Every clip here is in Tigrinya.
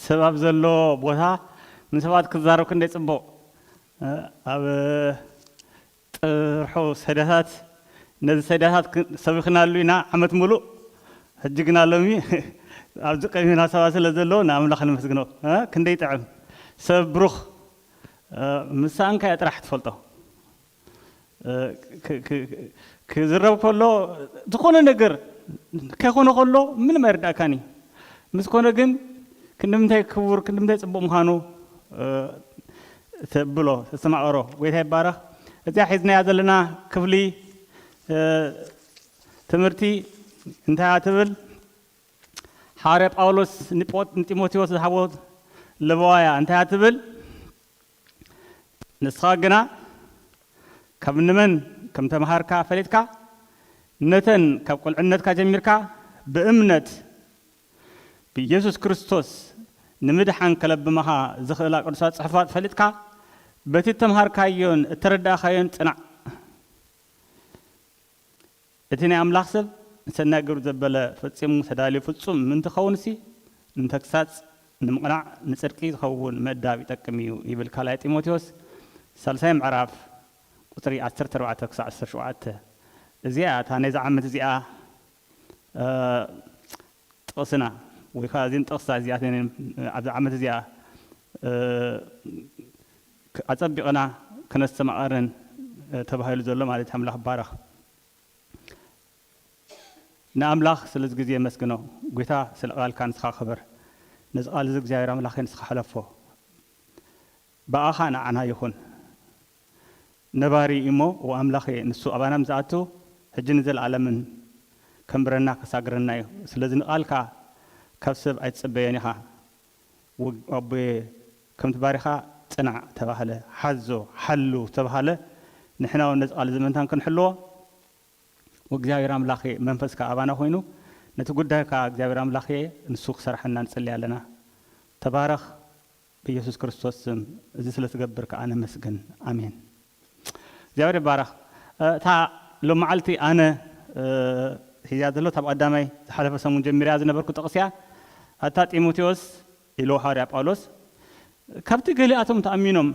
ሰብ ኣብ ዘሎ ቦታ ንሰባት ክዛረብ ክንደይ ጽቡቕ። ኣብ ጥርሑ ሰዳታት፣ ነዚ ሰዳታት ክ- ሰቢኽናሉ ኢና ዓመት ሙሉእ። ሕጂ ግና ሎሚ ኣብዚ ቀሚና ሰባት ስለ ዘለዉ ንኣምላኽ ንመስግኖ። እ? ክንደይ ጥዕም። ሰብ ብሩኽ፣ እ፣ ምሳንካ እያ ጥራሕ ትፈልጦ። እ፣ ክ- ክ- ክዝረብ ከሎ ዝኾነ ነገር ከይኮነ ከሎ ምንም ኣይርዳእካን እዩ። ምስ ኮነ ግን ክንድምንታይ ክቡር ክንድምንታይ ጽቡቕ ምዃኑ፣ እ፣ ተብሎ ተስተማቐሮ። ጎይታ ይባረኽ። እዚኣ ሒዝናያ ዘለና ክፍሊ፣ እ፣ ትምህርቲ እንታይ እያ ትብል? ሓዋርያ ጳውሎስ ንጶ- ንጢሞቴዎስ ዝሃቦ ለበዋያ እንታይ እያ ትብል? ንስኻ ግና ካብ ንመን ከም ተምሃርካ ፈሊጥካ፣ ነተን ካብ ቁልዕነትካ ጀሚርካ ብእምነት ብኢየሱስ ክርስቶስ ንምድሓን ከለብማኻ ዝኽእላ ቅዱሳት ጽሑፋት ፈሊጥካ፣ በቲ እተምሃርካዮን እተረዳእካዮን ጽናዕ። እቲ ናይ ኣምላኽ ሰብ ሰናይ ግብሪ ዘበለ ፈጺሙ ተዳልዩ ፍጹም ምእንቲ ክኸውንሲ፣ ንተግሳጽ፣ ንምቕናዕ፣ ንጽድቂ ዝኸውን ምእዳብ ይጠቅም እዩ ይብል ካልኣይ ጢሞቴዎስ ሳልሳይ ምዕራፍ ቁጽሪ ዓሰርተ ኣርባዕተ ክሳዕ ዓሰርተ ሸውዓተ። እዚኣ እታ ናይዛ ዓመት እዚኣ፣ እ፣ ጥቕስና ወይ ከኣ እዚን ጥቕሳ እዚኣተን ኣብዛ ዓመት እዚኣ፣ እ፣ ክ- ኣጸቢቕና ከነስተማቐርን፣ እ፣ ተባሂሉ ዘሎ ማለት ኣምላኽ ይባረኽ። ንኣምላኽ ስለዚ ግዜ የመስግኖ። ጎይታ ስለ ቃልካ ንስኻ ክብር። ነዚ ቃል እዚ እግዚኣብሔር ኣምላኸ ንስኻ ሕለፎ። ብኣኻ ንዓና ይኹን። ነባሪ እዩ እሞ፣ ኦ ኣምላኸ፣ ንሱ ኣባና ምስ ኣቱ፣ ሕጂ ንዘለኣለምን ከንብረና ከሳግረና እዩ። ስለዚ ንቓልካ ካብ ሰብ ኣይትጽበዮን ኢኻ። ወግ-፣ ኣቦየ፣ ከምቲ ባሪኻ ጽናዕ ተባህለ፣ ሓዞ፣ ሓሉ ተባህለ፣ ንሕና እውን ነዚ ቃል እዚ ምእንታን ክንሕልዎ፣ ወእግዚኣብሔር ኣምላኸ መንፈስካ ኣባና ኮይኑ፣ ነቲ ጉዳይ ከኣ እግዚኣብሔር ኣምላኸ ንሱ ክሰርሐና ንጽሊ ኣለና። ተባረኽ፣ ብኢየሱስ ክርስቶስ ስም እዚ ስለ ትገብር ከኣ ነመስግን። ኣሜን። እግዚኣብሔር ይባረኽ። እ፣ እታ ሎም መዓልቲ ኣነ፣ እ፣ ሒዝያ ዘሎ፣ ካብ ቀዳማይ ዝሓለፈ ሰሙን ጀሚርያ ዝነበርኩ ጥቕሲ እያ። ኣታ ጢሞቴዎስ ኢሉ ሃዋርያ ጳውሎስ፣ ካብቲ ገሊኣቶም ተኣሚኖም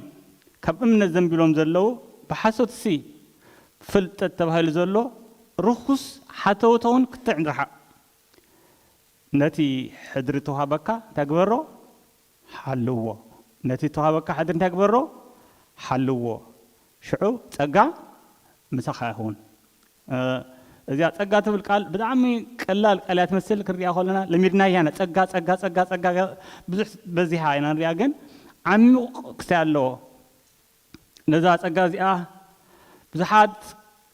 ካብ እምነት ዘንቢሎም ዘለዉ ብሓሶትሲ ፍልጠት ተባሂሉ ዘሎ ርኹስ ሓተውተውን ክትዕ ንርሓቕ። ነቲ ሕድሪ ተዋሃበካ እንታይ ግበሮ? ሓልዎ። ነቲ ተዋሃበካ ሕድሪ እንታይ ግበሮ? ሓልዎ። ሽዑ ጸጋ ምሳኻ ይኸውን። እ፣ እዚኣ ጸጋ ትብል ቃል ብጣዕሚ ቀላል ቃል እያ ትመስል፣ ክንሪኣ ከለና ለሚድናያ ኢና። ጸጋ፣ ጸጋ፣ ጸጋ፣ ጸጋ፣ ብዙሕ በዚሓ ኢና ንሪኣ፣ ግን ዓሚቕ ክሳይ ኣለዎ። ነዛ ጸጋ እዚኣ ብዙሓት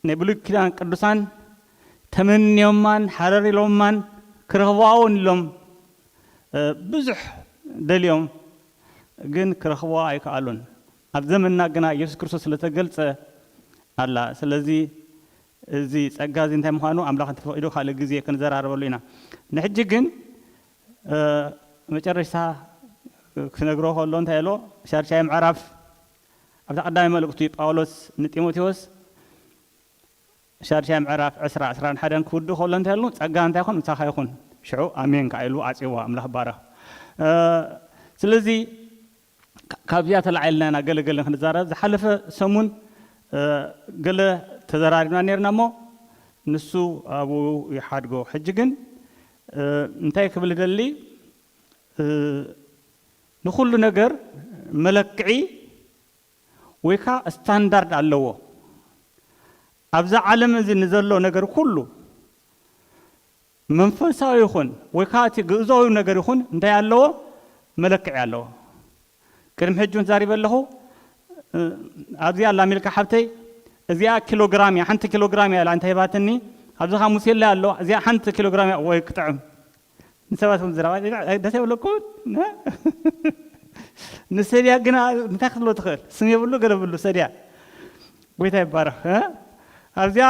ናይ ብሉይ ኪዳን ቅዱሳን ተመንዮማን ሓረር ኢሎማን ክረኽብዋ እውን ኢሎም፣ እ፣ ብዙሕ ደልዮም፣ ግን ክረኽብዋ ኣይከኣሉን። ኣብ ዘመንና ግና ኢየሱስ ክርስቶስ ስለ ተገልጸ ኣላ። ስለዚ እዚ ጸጋ እዚ እንታይ ምዃኑ ኣምላኽ እንተፈቒዱ ካልእ ግዜ ክንዘራረበሉ ኢና። ንሕጂ ግን፣ እ፣ መጨረሽታ ክነግሮ ከሎ እንታይ ኢሎ? ሻድሻይ ምዕራፍ ኣብታ ቀዳማይ መልእኽቱ ጳውሎስ ንጢሞቴዎስ ሻድሻይ ምዕራፍ ዕስራ፣ ዕስራን ሓደን ክውድእ ከሎ እንታይ ኢሉ? ጸጋ እንታይ ይኹን? ምሳኻ ይኹን። ሽዑ ኣሜን ከኣ ኢሉ ዓጽይዋ። ኣምላኽ ይባረኽ። እ፣ ስለዚ ካ-፣ ካብዚኣ ተላዒልና ኢና ገለ ገለ ክንዛረብ። ዝሓለፈ ሰሙን፣ እ፣ ገለ ተዘራሪብና ነይርና እሞ ንሱ ኣብኡ ይሓድጎ። ሕጂ ግን፣ እ፣ እንታይ ክብል ይደሊ? እ፣ ንኹሉ ነገር መለክዒ ወይ ከዓ ስታንዳርድ ኣለዎ። ኣብዛ ዓለም እዚ ንዘሎ ነገር ኩሉ መንፈሳዊ ይኹን ወይ ከዓ እቲ ግእዛዊ ነገር ይኹን እንታይ ኣለዎ? መለክዒ ኣለዎ። ቅድሚ ሕጂ እውን ዛሪበ ኣለኹ። እ፣ ኣብዚኣ ኣላ ሚልካ ሓብተይ፣ እዚኣ ኪሎግራም እያ፣ ሓንቲ ኪሎግራም እያ ኢላ እንታይ ሂባትኒ፣ ኣብዚ ኸዓ ሙሴላ ኣሎ፣ እዚኣ ሓንቲ ኪሎግራም እያ። ወይ ክጥዕም። ንሰባት እውን ዝረባ ደስ የብለኩም? ንሰድያ ግና እንታይ ክትብሎ ትኽእል? ስም የብሉ ገለ ብሉ ሰድያ። ጎይታ ይባረኽ። እ? ኣብዚኣ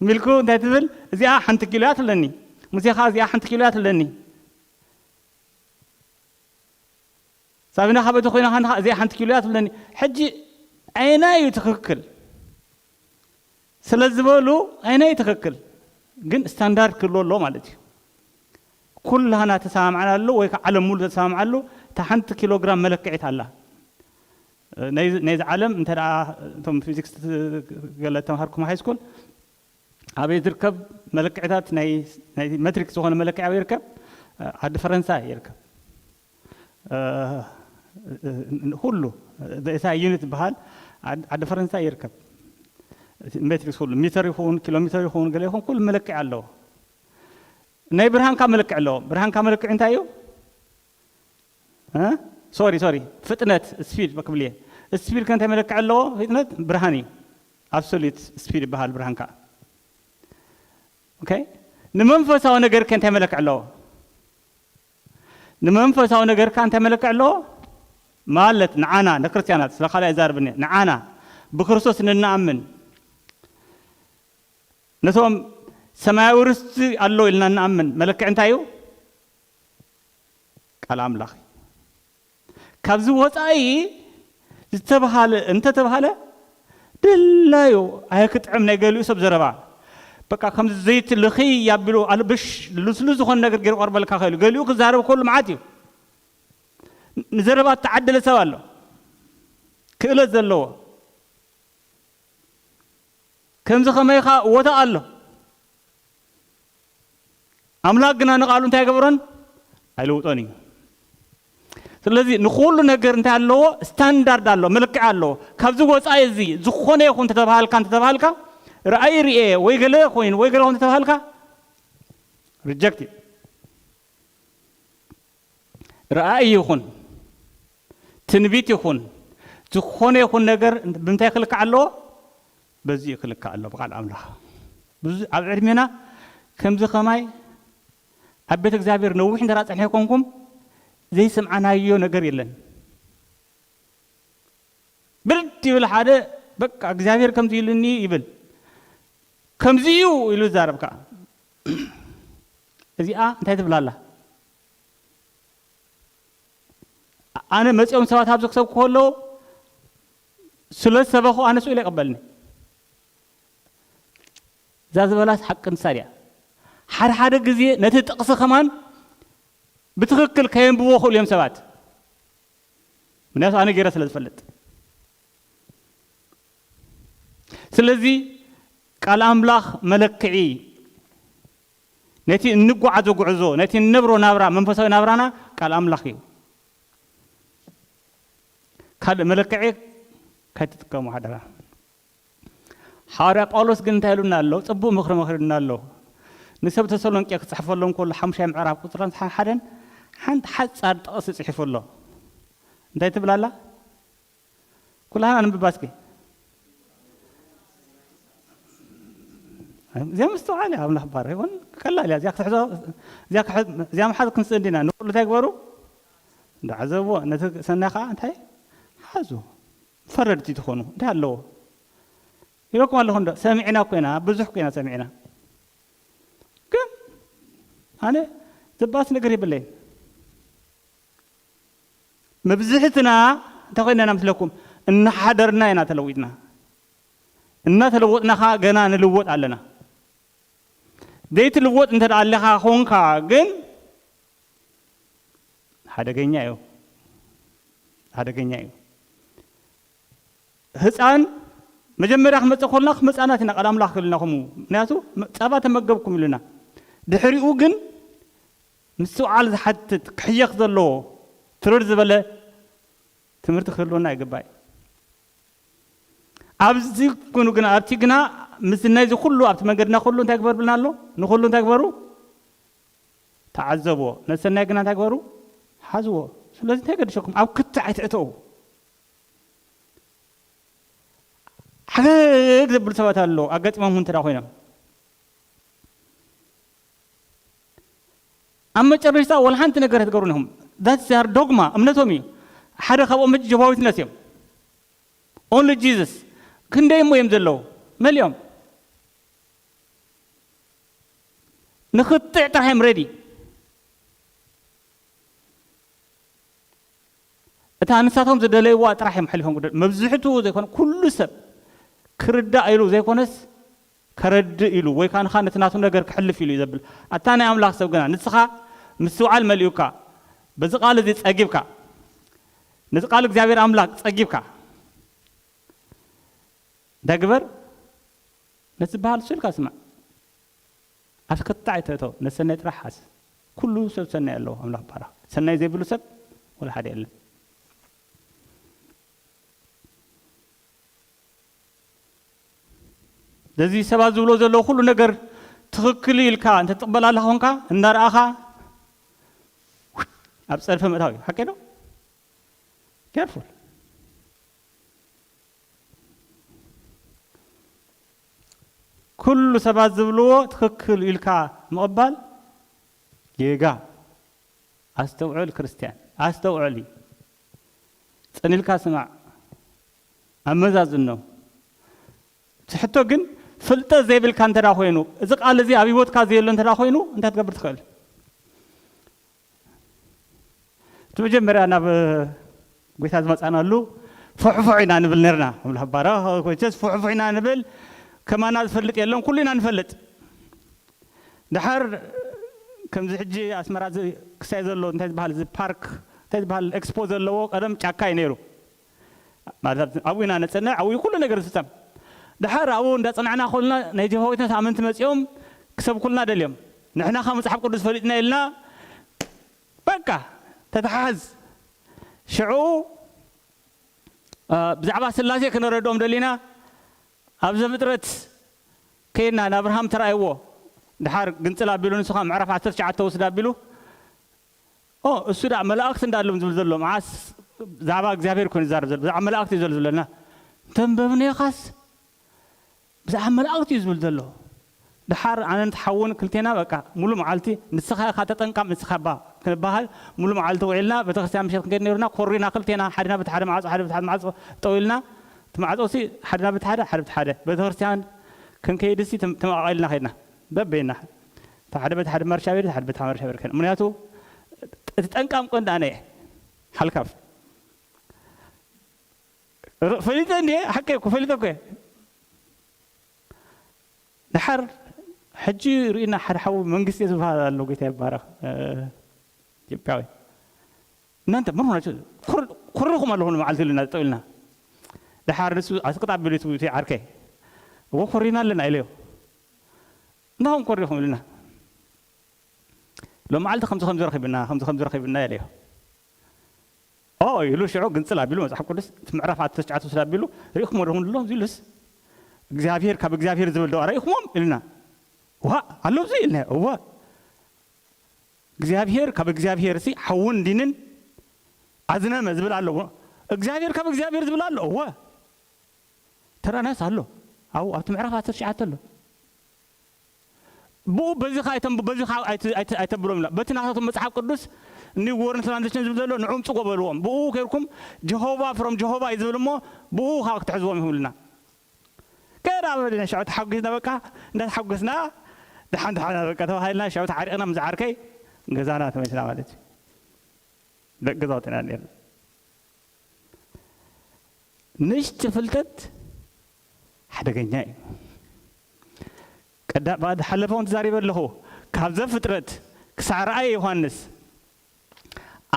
ሚልኩ እንታይ ትብል? እዚኣ ሓንቲ ኪሎ እያ ትብለኒ። ሙሴኻ እዚኣ ሓንቲ ኪሎ እያ ትብለኒ። ሳቢና ካብ እቲ ኮይና ከንኻ እዚኣ ሓንቲ ኪሎ እያ ትብለኒ። ሕጂ ኣየናይ እዩ ትኽክል? ስለ ዝበሉ ኣየናይ እዩ ትኽክል? ግን ስታንዳርድ ክህልዎ ኣለዎ ማለት እዩ። ኩላህና ተሰማምዓናሉ ወይ ከዓ ዓለም ሙሉ ተሰማምዓሉ እታ ሓንቲ ኪሎግራም መለክዒት ኣላ። ነይዚ ነይዚ ዓለም እንተ ደኣ እቶም ፊዚክስ ገለ ተምሃርኩም ሃይ ስኩል ኣበይ ዝርከብ መለክዕታት ናይ ናይ መትሪክ ዝኾነ መለክዒ ኣበይ ይርከብ? ዓዲ ፈረንሳ ይርከብ። ኩሉ እሳ ዩኒት ዝበሃል ዓዲ ፈረንሳ ይርከብ። ሜትሪክስ ኩሉ ሚተር ይኹን ኪሎ ሚተር ይኹን ገለ ይኹን ኩሉ መለክዒ ኣለዎ። ናይ ብርሃንካ መለክዒ ኣለዎ። ብርሃንካ መለክዒ እንታይ እዩ? ሶሪ ሶሪ ፍጥነት ስፒድ ክብል እየ። ስፒድ ከንታይ መለክዒ ኣለዎ? ፍጥነት ብርሃን እዩ። ኣብሶሉት ስፒድ ይበሃል ብርሃንካ። ኦኬ። ንመንፈሳዊ ነገር ከንታይ መለክዒ ኣለዎ? ንመንፈሳዊ ነገርካ እንታይ መለክዒ ኣለዎ? ማለት ንዓና ንክርስትያናት ስለ ካልእ ኣይዛርብን እየ። ንዓና ብክርስቶስ ንንኣምን ነቶም ሰማያዊ ርስቲ ኣሎ ኢልና ንኣምን መለክዒ እንታይ እዩ? ቃል ኣምላኽ እዩ። ካብዚ ወፃኢ ዝተብሃለ እንተተብሃለ ድላዩ ኣየክጥዕም ናይ ገሊኡ ሰብ ዘረባ በቃ ከምዚ ዘይቲ ልኽይ ያቢሉ ኣልብሽ ልስሉስ ዝኾነ ነገር ገይሩ ቀርበልካ ኸይሉ ገሊኡ ክዛረብ ከሉ መዓት እዩ። ንዘረባ እተዓደለ ሰብ ኣሎ ክእለት ዘለዎ ከምዚ ከመይ ኸዓ ወታ ኣሎ። ኣምላኽ ግና ንቓሉ እንታይ ኣይገብሮን ኣይልውጦን እዩ። ስለዚ ንኹሉ ነገር እንታይ ኣለዎ? ስታንዳርድ ኣሎ፣ መለክዒ ኣለዎ። ካብዚ ወፃኢ እዚ ዝኾነ ይኹን እንተተባሃልካ እንተተባሃልካ ርኣይ ርኤ ወይ ገለ ኮይኑ ወይ ገለ ኮይኑ እንተተባሃልካ ሪጀክት እዩ። ራእይ ይኹን ትንቢት ይኹን ዝኾነ ይኹን ነገር ብምንታይ ክልካዕ ኣለዎ? በዚ ክልካዕ ኣለዎ፣ ብቃል ኣምላኽ። ብዙ ኣብ ዕድሜና ከምዚ ከማይ ኣብ ቤት እግዚኣብሔር ነዊሕ እንተ ጸኒሐ ኮንኩም ዘይሰምዓናዮ ነገር የለን። ብልድ ይብል ሓደ በቃ እግዚኣብሔር ከምዚ ኢሉኒ ይብል። ከምዚ እዩ ኢሉ ይዛረብ ከኣ። እዚኣ እንታይ ትብላላ? ኣነ መጺኦም ሰባት ኣብዚ ክሰብኩ ከለዉ ስለ ዝሰበኹ ኣነ ስኡ ኢለ ይቐበልኒ። እዛ ዝበላስ ሓቂ ንሳ ድያ? ሓደ ሓደ ግዜ ነቲ ጥቕሲ ከማን ብትኽክል ከየንብቦ ክእሉ እዮም ሰባት። ምክንያቱ ኣነ ገይረ ስለ ዝፈልጥ። ስለዚ ቃል ኣምላኽ መለክዒ ነቲ እንጓዓዞ ጉዕዞ ነቲ እንነብሮ ናብራ መንፈሳዊ ናብራና ቃል ኣምላኽ እዩ። ካልእ መለክዒ ከይትጥቀሙ ሓደራ። ሓዋርያ ጳውሎስ ግን እንታይ ኢሉና ኣሎ? ጽቡቕ ምኽሪ መኽሪና ኣሎ። ንሰብ ተሰሎንቄ ክጽሕፈሎም ከሎ ሓሙሻይ ምዕራፍ ቁጽሪ ሓደን ሓንቲ ሓጻር ጥቕሲ ጽሒፉ ኣሎ። እንታይ ትብል ኣላ? ኩላህና ንብባ እስኪ። እዚኣ ምስትውዓል እያ፣ ኣምላኽ ባር ይኹን ቀላል እያ። እዚኣ ክትሕዞ እዚኣ ክሕ- እዚኣ ምሓዝ ክንስእን ዲና ንኩሉ እንታይ ግበሩ? እንዳዓዘብዎ ነቲ ሰናይ ከዓ እንታይ ሓዙ። ፈረድቲ ትኾኑ እንታይ ኣለዎ? ኢለኩም ኣለኹ እንዶ ሰሚዕና እኮ ኢና፣ ብዙሕ እኮ ኢና ሰሚዕና። ግን ኣነ ዘባስ ነገር የብለይን። መብዝሕትና እንታይ ኮይና ኢና ምስለኩም? እናሓደርና ኢና ተለዊጥና። እናተለወጥና ከዓ ገና ንልወጥ ኣለና። ዘይትልወጥ እንተ ደኣ ኣለኻ ኾንካ ግን ሓደገኛ እዩ። ሓደገኛ እዩ። ህፃን መጀመርያ ክመፀ ኮልና ክመፃናት ኢና ቃል ኣምላኽ ክብልና ከምኡ ምክንያቱ ፃባ ተመገብኩም ኢሉና። ድሕሪኡ ግን ምስትውዓል ዝሓትት ክሕየኽ ዘለዎ ትርር ዝበለ ትምህርቲ ክህልወና ይግባእ። ኣብዚ ኩኑ ግና ኣብቲ ግና ምስ ናይዚ ኩሉ ኣብቲ መንገድና ኩሉ እንታይ ግበር ብልና ኣሎ? ንኩሉ እንታይ ግበሩ? ተዓዘብዎ። ነሰናይ ግና እንታይ ግበሩ? ሓዝዎ። ስለዚ እንታይ ገድሸኩም? ኣብ ክትዕ ኣይትእተው። ሓገግ ዘብል ሰባት ኣለዉ ኣጋጢሞም እንተ ኮይኖም ኣብ መጨረሽታ ወላ ሓንቲ ነገር ኣይትገብሩን ኢኹም። ዳትስ ያር ዶግማ እምነቶም እዩ። ሓደ ካብኦም ሕጂ ጀባዊትነት እዮም። ኦንሊ ጂዝስ ክንደይ እሞ እዮም ዘለዉ? መሊኦም ንክትዕ ጥራሕ እዮም ሬዲ። እታ ንሳቶም ዝደለይዋ ጥራሕ እዮም ሓሊፎም ክደ መብዝሕቱ ዘይኮነ ኩሉ ሰብ ክርዳእ ኢሉ ዘይኮነስ ከረድእ ኢሉ ወይ ከዓ ንኻ ነቲ ናቱ ነገር ክሕልፍ ኢሉ እዩ ዘብል። ኣታ ናይ ኣምላኽ ሰብ ግና ንስኻ ምስትውዓል መሊኡካ፣ በዚ ቃል እዚ ጸጊብካ፣ ነዚ ቃል እግዚኣብሔር ኣምላክ ጸጊብካ፣ እንታይ ግበር? ነቲ ዝበሃል እሱ ኢልካ ስማዕ። ኣስከትታ ኣይትእቶ፣ ነሰናይ ጥራሕ ሓስ። ኩሉ ሰብ ሰናይ ኣለዎ፣ ኣምላኽ ባረኽ። ሰናይ ዘይብሉ ሰብ ወላ ሓደ የለን። ነዚ ሰባት ዝብሎ ዘለዉ ኩሉ ነገር ትኽክል ኢልካ እንተ ትቕበል ኣለኻ ኾንካ፣ እናረኣኻ ኣብ ጸድፊ ምእታው እዩ። ሓቀይ ዶ? Careful። ኩሉ ሰባት ዝብልዎ ትኽክል ኢልካ ምቕባል ጌጋ። ኣስተውዕል ክርስትያን፣ ኣስተውዕል እዩ። ጸኒልካ ስማዕ፣ ኣመዛዝኖ። እቲ ሕቶ ግን ፍልጠት ዘይብልካ እንተ ደኣ ኮይኑ፣ እዚ ቃል እዚ ኣብ ህይወትካ ዘየሎ እንተ ደኣ ኮይኑ፣ እንታይ ክትገብር ትኽእል? እቲ መጀመርያ ናብ ጎይታ ዝመጻናሉ ፍሕፍሕ ኢና ንብል ነርና። ኣምላኽ ባረኽ። ኮይቸስ ፍሕፍሕ ኢና ንብል፣ ከማና ዝፈልጥ የለን፣ ኩሉ ኢና ንፈልጥ። ድሓር ከምዚ ሕጂ ኣስመራ እዚ ክሳይ ዘሎ እንታይ ዝበሃል እዚ ፓርክ እንታይ ዝበሃል ኤክስፖ ዘለዎ ቀደም ጫካ እዩ ነይሩ። ማለት ኣብኡ ኢና ነጸንዕ፣ ኣብኡ እዩ ኩሉ ነገር ዝፍጸም። ድሓር ኣብኡ እንዳጸናዕና ከልና ናይ ጀሆዋ ዊትነስ ኣመንቲ መጺኦም ክሰብኩልና ደልዮም። ንሕና ካብ መጽሓፍ ቅዱስ ፈሊጥና ኢልና በቃ ተተሓዝ። ሽዑ እ፣ ብዛዕባ ስላሴ ክነረድኦም ደሊና ኣብ ዘፍጥረት ከይድና ንኣብርሃም ተራእይዎ። ድሓር ግንጽል ኣቢሉ ንስኻ ምዕራፍ ዓሰርተ ትሽዓተ ወስድ ኣቢሉ ኦ እሱ ደኣ መላእክት እንዳሎም ዝብል ዘሎ መዓስ ብዛዕባ እግዚኣብሔር ኮይኑ ዝዛረብ ዘሎ ብዛዕባ መላእክት እዩ ዘሎ ዝብለና እንተንበብናዮኻስ ብዛዕባ መላእክት እዩ ዝብል ዘሎ። ድሓር ኣነን ትሓውን ክልቴና በቃ ሙሉ መዓልቲ ንስኻ ኢኻ ተጠንቃም ንስኻ ባ ክንበሃል ሙሉ መዓልቲ ውዒልና ቤተክርስትያን ምሸት ክንከይድ ነይሩና ኮሪና ክልቴና ሓድና በቲ ሓደ ማዕፆ ሓደ በቲ ሓደ ማዕፆ ጠው ኢልና እቲ ማዕፆ ሲ ሓድና በቲ ሓደ ሓደ በቲ ሓደ ቤተክርስትያን ክንከይድ ሲ ተመቃቂልና ከይድና በበይና እቲ ሓደ በቲ ሓደ ማርሻ ቤት ሓደ በቲ ማርሻ ቤት ምክንያቱ እቲ ጠንቃም ቆንዳ ኣነ ሓልካፍ ፈሊጠ እንዴ ሓቀ እኮ ፈሊጠ እኮ ድሓር ሕጂ ርኢና ሓደ ሓዊ መንግስቲ ዝበሃል ኣሎ ጌታ ይባረኽ ኢትዮጵያዊ እናንተ ምር ኮሪኹም ኣለኹ መዓልቲ ኢልና ጠው ኢልና ድሓር ንሱ ኣስቅጥ ኣቢሉ እቲ ዓርከይ እዎ ኮሪና ኣለና ኢለዮ እንታኹም ኮሪኹም ኢልና ሎም መዓልቲ ከምዚ ከምዚ ረኺብና ከምዚ ከምዚ ረኺብና ኢለዮ ኦ ኢሉ ሽዑ ግንጽል ኣቢሉ መጽሓፍ ቅዱስ እቲ ምዕራፍ ኣተ ትሽዓተ ስለ ኣቢሉ ርኢኹም ወደኹም ኣሎ ኢሉስ እግዚኣብሔር ካብ እግዚኣብሔር ዝብል ደዋ ርኢኹሞም ኢልና ዋ ኣሎ እዚ ኢልና እወ እግዚኣብሔር ካብ እግዚኣብሔር ሲ ሓውን ዲንን ኣዝነመ ዝብል ኣለዎ እግዚኣብሔር ካብ እግዚኣብሔር ዝብል ኣሎ እወ ተራናስ ኣሎ ኣብኡ ኣብቲ ምዕራፍ ኣተ ትሽዓተ ኣሎ ብኡ በዚ ከዓ ኣይተንብ በዚ ከዓ ኣይተ- ኣይተ- ኣይተብሎም ኢላ በቲ ናታቶም መፅሓፍ ቅዱስ ኒው ወርን ትራንዚሽን ዝብል ዘሎ ንዑ ምፅጎ በልዎም ብኡ ከይርኩም ጀሆቫ ፍሮም ጀሆቫ እዩ ዝብል እሞ ብኡ ከዓ ክትሕዝዎም ይኽብልና ገና በልና ሻው ተሓጒስና በቃ እንዳተሓጎስና ደሓን ደሓን በቃ ተባሂልና ሻው ተዓሪቕና ምስ ዓርከይ ገዛና ተመልስና ማለት እዩ ደቂ ገዛ ወፅና ነርና ንእሽቲ ፍልጠት ሓደገኛ እዩ። ቀዳም ዝሓለፈ እውን ተዛሪበ ኣለኹ። ካብ ዘፍጥረት ክሳዕ ራእየ ዮሃንስ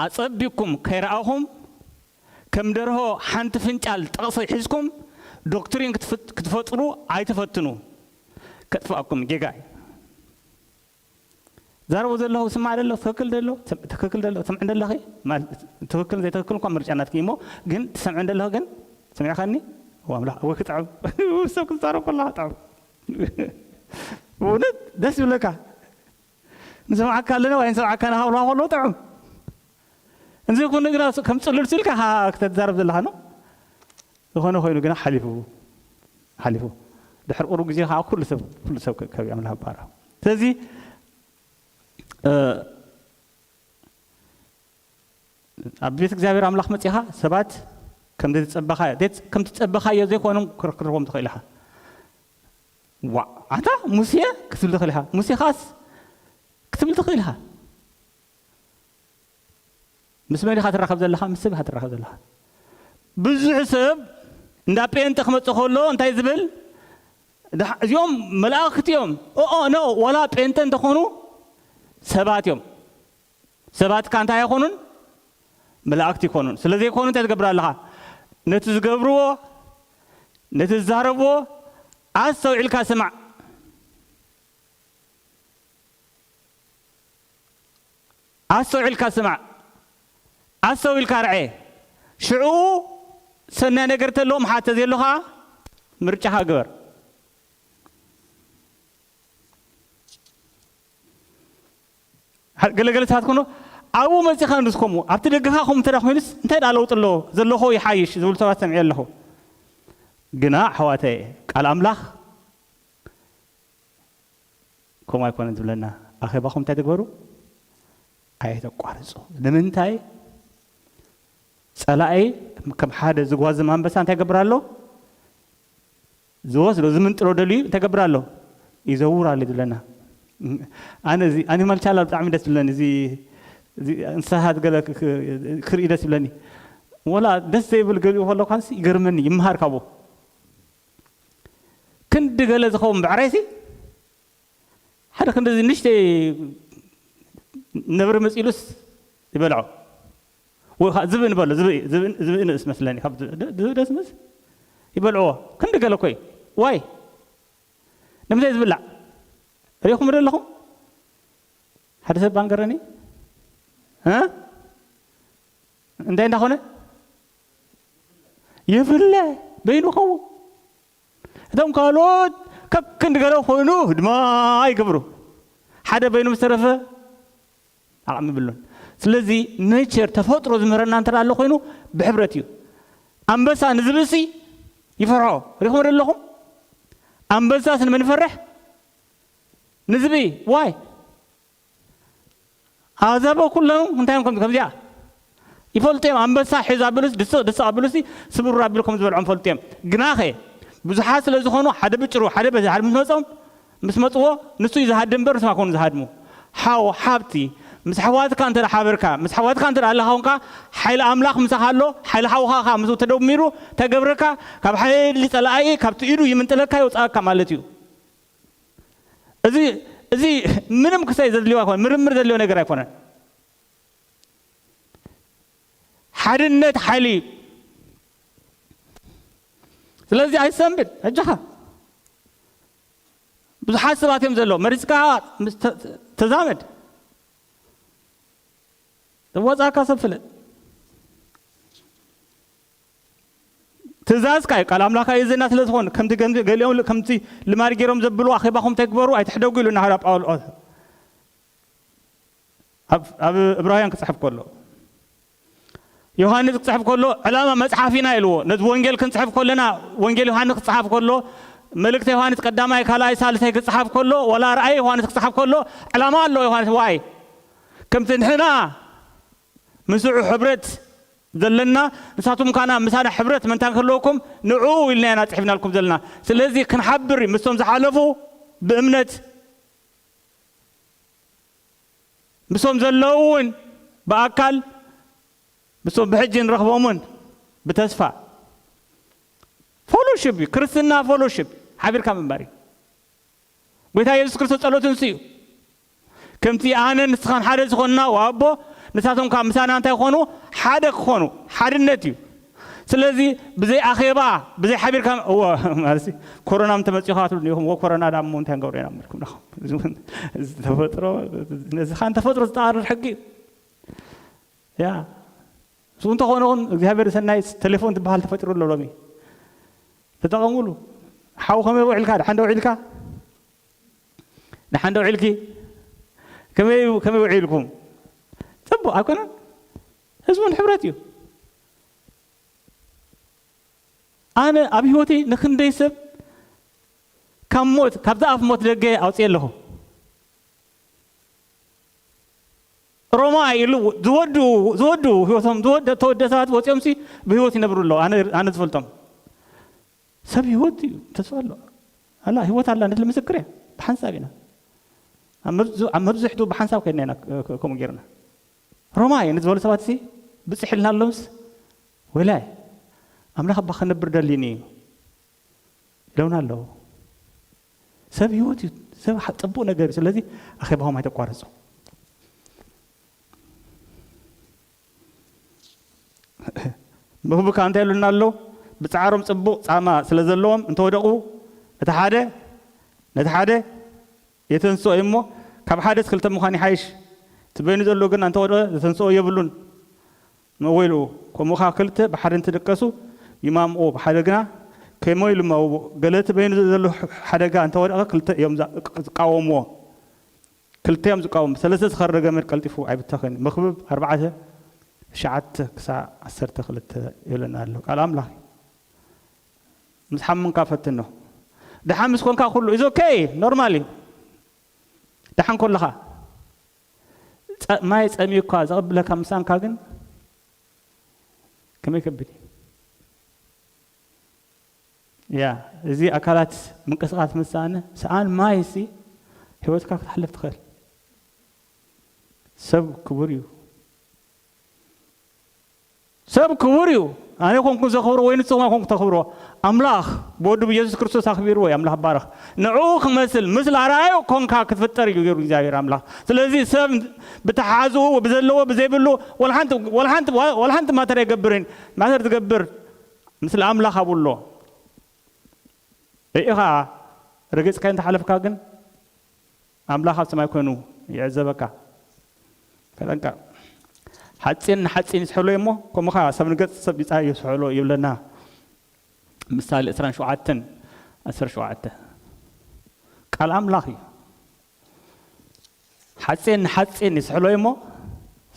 ኣጸቢቕኩም ከይረኣኹም ከም ደርሆ ሓንቲ ፍንጫል ጥቕሲ ሒዝኩም ዶክትሪን ክትፈጥሩ ኣይትፈትኑ። ከጥፍኣኩም ጌጋ እዩ። ዛረቡ ዘለኹ ስማዕ ደሎ ትክክል ደሎ ትክክል ደሎ ትምዕ እንደለኺ ትክክል ዘይትክክል እኳ ምርጫ ናትኪ እሞ ግን ትሰምዕ እንደለኺ ግን ስሚዕኻኒ ኣምላኽ ወይ ክጥዕም ሰብ ክዛረብ ከለኻ ጥዕም ብእውነት ደስ ይብለካ ንሰምዓካ ኣለና ወይ ንሰምዓካ ናኻብልካ ከሎ ጥዕም እንዚ ኩኑ ግና ከም ፅሉል ስልካ ከተዛረብ ዘለኻ ነው ዝኾነ ኮይኑ ግና ሓሊፉ ሓሊፉ ድሕር ቁሩብ ግዜ ከዓ ኩሉ ሰብ ኩሉ ሰብ ከብያ ኣምላኽ ባራ ስለዚ ኣብ ቤት እግዚኣብሔር ኣምላኽ መፂኻ ሰባት ከም ዝፀበኻዮ ዘይኮኖም ክርክርዎም ትኽእል ኢኻ ዋ ኣታ ሙሴ ክትብል ትኽእል ኢኻ ሙሴ ኻስ ክትብል ትኽእል ኢኻ ምስ መን ኢኻ ትራኸብ ዘለኻ ምስ ሰብ ኢኻ ትራኸብ ዘለኻ ብዙሕ ሰብ እንዳ ጴንጠ ክመፅእ ከሎ እንታይ ዝብል እዚኦም መላእክቲ እዮም ኦኦ ኖ ዋላ ጴንጠ እንተኾኑ ሰባት እዮም ሰባት ከ እንታይ ኣይኮኑን? መላእክቲ ይኮኑን። ስለ ዘይኮኑ እንታይ ትገብር ኣለኻ? ነቲ ዝገብርዎ፣ ነቲ ዝዛረብዎ ኣስተውዒልካ ስማዕ። ኣስተውዒልካ ስማዕ። ኣስተውዒልካ ርዐ። ሽዑ ሰናይ ነገር ተለዎም ሓተ ዘየሎ ኸዓ ምርጫኻ ግበር። ገለገለ ሰባት ኮኖ ኣብኡ መፂኻ ንስከሙ ኣብቲ ደገኻ ከምኡ እንተ ኮይኑስ እንታይ ደኣ ለውጢ ኣለዎ? ዘለኹ ይሓይሽ ዝብሉ ሰባት ሰሚዐ ኣለኹ። ግና ኣሕዋተየ፣ ቃል ኣምላኽ ከምኡ ኣይኮነን ዝብለና። ኣኼባኹም እንታይ ትግበሩ? ኣይተቋርፁ። ንምንታይ? ፀላኢ ከም ሓደ ዝጓዝም ኣንበሳ እንታይ ይገብር ኣሎ? ዝወስዶ፣ ዝምንጥሎ ደልዩ እንታይ ይገብር ኣሎ? ይዘውር ኣሎ ዝብለና። ኣነ እዚ ኣኒማል ቻናል ብጣዕሚ ደስ ዝብለኒ፣ እዚ እዚ እንስሳት ገለ ክ- ክ- ክርኢ ደስ ይብለኒ። ወላ ደስ ዘይብል ገሊኡ ከሎ ኳንስ ይገርመኒ፣ ይምሃር ካብኡ። ክንዲ ገለ ዝኸውን ብዕራይሲ ሓደ ክንዲ እዚ ንእሽተይ ነብሪ መፂሉስ ይበልዖ። ወይ ከዓ ዝብኢ ንበሎ፣ ዝብኢ፣ ዝብኢ፣ ዝብኢ ንእስ መስለኒ፣ ካብ ዝብኢ፣ ዝብኢ ደስ ምስ ይበልዕዎ። ክንዲ ገለ እኮ እዩ። ዋይ፣ ንምንታይ ዝብላዕ? ሪኢኹም ዶ ኣለኹም? ሓደ ሰብ ባንገረኒ? እ? እንታይ እንዳኾነ? ይፍለ፣ በይኑ ኸውን። እቶም ካልኦት ከክንዲ ገለ ኮይኑ ድማ ይገብሩ። ሓደ በይኑ ምስ ተረፈ ዓቕሚ የብሉን። ስለዚ ኔቸር፣ ተፈጥሮ ዝምህረና እንተ ኣሎ ኮይኑ ብሕብረት እዩ። ኣንበሳ ንዝብእሲ ይፈርሖ። ሪኹም ዶ ኣለኹም? ኣንበሳስ ንመን ይፈርሕ? ንዝብኢ። ዋይ? ኣዛበ ኩሎም እንታይ እዮም ከም-፣ ከምዚኣ ይፈልጡ እዮም። ኣንበሳ ሒዝ ኣቢሉስ ድስቕ ድስቕ ኣቢሉሲ ስብር ኣቢሉ ከም ዝበልዖም ፈልጡ እዮም። ግናኸ ብዙሓት ስለ ዝኾኑ ሓደ ብጭሩ፣ ሓደ በዚ፣ ሓደ ምስ መጾም፣ ምስ መጽዎ ንሱ እዩ ዝሃድም እምበር ንስኻ ኮኑ ዝሃድሙ። ሓው፣ ሓብቲ፣ ምስ ኣሕዋትካ እንተ ሓበርካ፣ ምስ ኣሕዋትካ እንተ ኣለኻ ኮንካ፣ ሓይሊ ኣምላኽ ምሳኻ ኣሎ፣ ሓይሊ ሓውኻ ምስ ተደሚሩ ተገብረካ፣ ካብ ሓይሊ ጸላኢ፣ ካብቲ ኢዱ ይምንጥለካ፣ የውጽኣካ ማለት እዩ። እዚ፣ እዚ ምንም ክሳይ ዘድልዮ ኣይኮነን፣ ምርምር ዘድልዮ ነገር ኣይኮነን። ሓድነት ሓይሊ እዩ። ስለዚ ኣይሰንብድ፣ እጃኻ። ብዙሓት ሰባት እዮም ዘለዉ፣ መሪጽካ ምስ ተ-፣ ተዛመድ። ዝወጻካ ሰብ ፍለጥ። ትእዛዝካ እዩ፣ ቃል ኣምላኽ ኣእዝና ስለ ዝኾነ፣ ከምቲ ገን-፣ ገሊኦም ል-፣ ከምቲ ልማድ ገይሮም ዘብሉ፣ ኣኼባኹም ተግበሩ፣ ኣይትሕደጉ ኢሉ ሃዋርያ ጳውሎስ። ኣብ፣ ኣብ ዕብራውያን ክጽሕፍ ከሎ፣ ዮሃንስ ክጽሕፍ ከሎ፣ ዕላማ መጽሓፍ ኢና ኢልዎ። ነዚ ወንጌል ክንጽሕፍ ከለና፣ ወንጌል ዮሃንስ ክጽሓፍ ከሎ፣ መልእክተ ዮሃንስ ቀዳማይ፣ ካልኣይ፣ ሳልሳይ ክጽሓፍ ከሎ፣ ወላ ራእይ ዮሃንስ ክጽሓፍ ከሎ፣ ዕላማ ኣለዎ ዮሃንስ። ዋይ? ከምቲ ንሕና ምስኡ ሕብረት ዘለና፣ ንሳቶም ካና ምሳና ሕብረት ምእንታን ክህልወኩም ንዑ ኢልና ኢና ጽሒፍናልኩም ዘለና። ስለዚ ክንሓብር እዩ፣ ምስቶም ዝሓለፉ ብእምነት፣ ምስቶም ዘለዉ እውን ብኣካል፣ ምስቶም ብሕጂ ንረኽቦም እውን ብተስፋ። ፎሎሺፕ እዩ፣ ክርስትና ፎሎሺፕ፣ ሓቢርካ ምንባር እዩ። ጎይታ የሱስ ክርስቶስ ጸሎቱ ንሱ እዩ። ከምቲ ኣነን ንስኻን ሓደ ዝኾንና፣ ወኣቦ፣ ንሳቶም ካብ ምሳና እንታይ ክኾኑ? ሓደ ክኾኑ። ሓድነት እዩ። ስለዚ ብዘይ ኣኼባ፣ ብዘይ ሓቢርካ፣ እወ፣ ማለት ኮሮና እንተመጺኡ ኸዓ ትብሉ ኢኹም፣ እወ፣ ኮሮና ደኣ እሞ እንታይ ንገብሮ ኢና፣ ምልኩም ዳኹም። እዚ እውን፣ እዚ ተፈጥሮ፣ ነዚ ኸዓ ንተፈጥሮ ዝተቓረር ሕጊ እዩ። ያ። እሱ እንተኾነ እውን እግዚኣብሔር ሰናይ ቴሌፎን ትበሃል ተፈጢሩ ኣሎ ሎሚ። ተጠቐሙሉ። ሓው ከመይ ውዒልካ? ደሓን ዶ ውዒልካ? ደሓን ዶ ውዒልኪ? ከመይ፣ ከመይ ውዒልኩም? ጽቡቕ ኣይኮነን? ህዝቡን ሕብረት እዩ። ኣነ ኣብ ህይወተይ ንክንደይ ሰብ ካብ ሞት፣ ካብዛ ኣፍ ሞት ደገ ኣውፅየ ኣለኹ። ሮማ ኢሉ ዝወዱ፣ ዝወዱ ህይወቶም፣ ዝወደ-፣ ተወደ ሰባት ወፂኦም ሲ ብህይወት ይነብሩ ኣለዉ። ኣነ፣ ኣነ ዝፈልጦም ሰብ ህይወት እዩ፣ ተስፋ ኣሎ። ኣላ ህይወት ኣላ፣ ነቲ ምስክር እያ። ብሓንሳብ ኢና። ኣብ መብዝ-፣ ኣብ መብዝሕቱ ብሓንሳብ ከድና ኢና፣ ከ-፣ ከምኡ ጌርና። ሮማ እየ ንዝበሉ ሰባት ሲ ብፅሕ ኢልና ኣሎምስ፣ ወላይ ኣምላኽ እባ ክነብር ደሊኒ እዩ ኢለውና ኣለዉ። ሰብ ህይወት እዩ፣ ሰብ ሓ-፣ ፅቡቕ ነገር እዩ። ስለዚ ኣኼባኹም ኣይተቋርፁ። መኽብብ ከኣ እንታይ ይብለና ኣሎ? ብጻዕሮም ጽቡቕ ጻማ ስለ ዘለዎም እንተወደቑ፣ እቲ ሓደ ነቲ ሓደ የተንስኦ እዩ እሞ፣ ካብ ሓደስ ክልተ ምዃን ይሓይሽ። እቲ በይኑ ዘሎ ግን እንተወደቐ ዘተንስኦ የብሉን። መወይልኡ፣ ከምኡ ኸኣ ክልተ ብሓደ እንትድቀሱ ይማምቑ፣ ብሓደ ግና ከይሞይሉ እሞ፣ ገለ እቲ በይኑ ዘሎ ሓደጋ እንተወደቐ ክልተ እዮም ዛ-፣ ዝቃወምዎ። ክልተ እዮም ዝቃወሙ። ሰለስተ ዝኸረረ ገመድ ቀልጢፉ ኣይብተኽን። መኽብብ ኣርባዕተ፣ ትሽዓተ ክሳዕ ዓሰርተ ክልተ ይብለና ኣሎ ቃል ኣምላኽ። ምስ ሓመምካ ፈትኖ። ደሓን ምስ ኮንካ ኩሉ is okay፣ ኖርማል እዩ። ደሓን ከለኻ ጸ-፣ ማይ ጸሚዩካ ዘቐብለካ ምሳንካ ግን ከመይ ከቢድ እዩ። ያ፣ እዚ ኣካላት ምንቅስቓስ ምሳነ፣ ሰኣን ማይ ሲ ህይወትካ ክትሓልፍ ትኽእል። ሰብ ክቡር እዩ። ሰብ ክቡር እዩ። ኣነ ኮንኩ ዘኽብሮ ወይ ንስኹም ኮንኩ ተኽብሮ። ኣምላኽ ብወዱ ብየሱስ ክርስቶስ ኣኽቢርዎ እዩ። ኣምላኽ ባረኽ። ንዕኡ ክመስል፣ ምስል ኣርኣዩ ኮንካ ክትፍጠር እዩ ገይሩ እግዚኣብሔር ኣምላኽ። ስለዚ ሰብ ብተሓዝኡ፣ ብዘለዎ፣ ብዘይብሉ፣ ወላ ሓንቲ፣ ወላ ሓንቲ፣ ወላ ሓንቲ ማተር ኣይገብርን። ማተር ትገብር፣ ምስል ኣምላኽ ኣብኡ ኣሎ። ርኢኻ ረገጽካዮ እንተሓለፍካ ግን፣ ኣምላኽ ኣብ ሰማይ ኮይኑ ይዕዘበካ። ተጠንቀቕ። ሓጺን ንሓጺን ይስሕሎ እሞ፣ ከምኡ ኸኣ ሰብ ንገጽ ሰብ ይጻ-፣ ይስሕሎ ይብለና። ምሳሌ ዕስራን ሸውዓተን ዓሰርተ ሸውዓተ። ቃል ኣምላኽ እዩ። ሓጺን ንሓጺን ይስሕሎ እሞ፣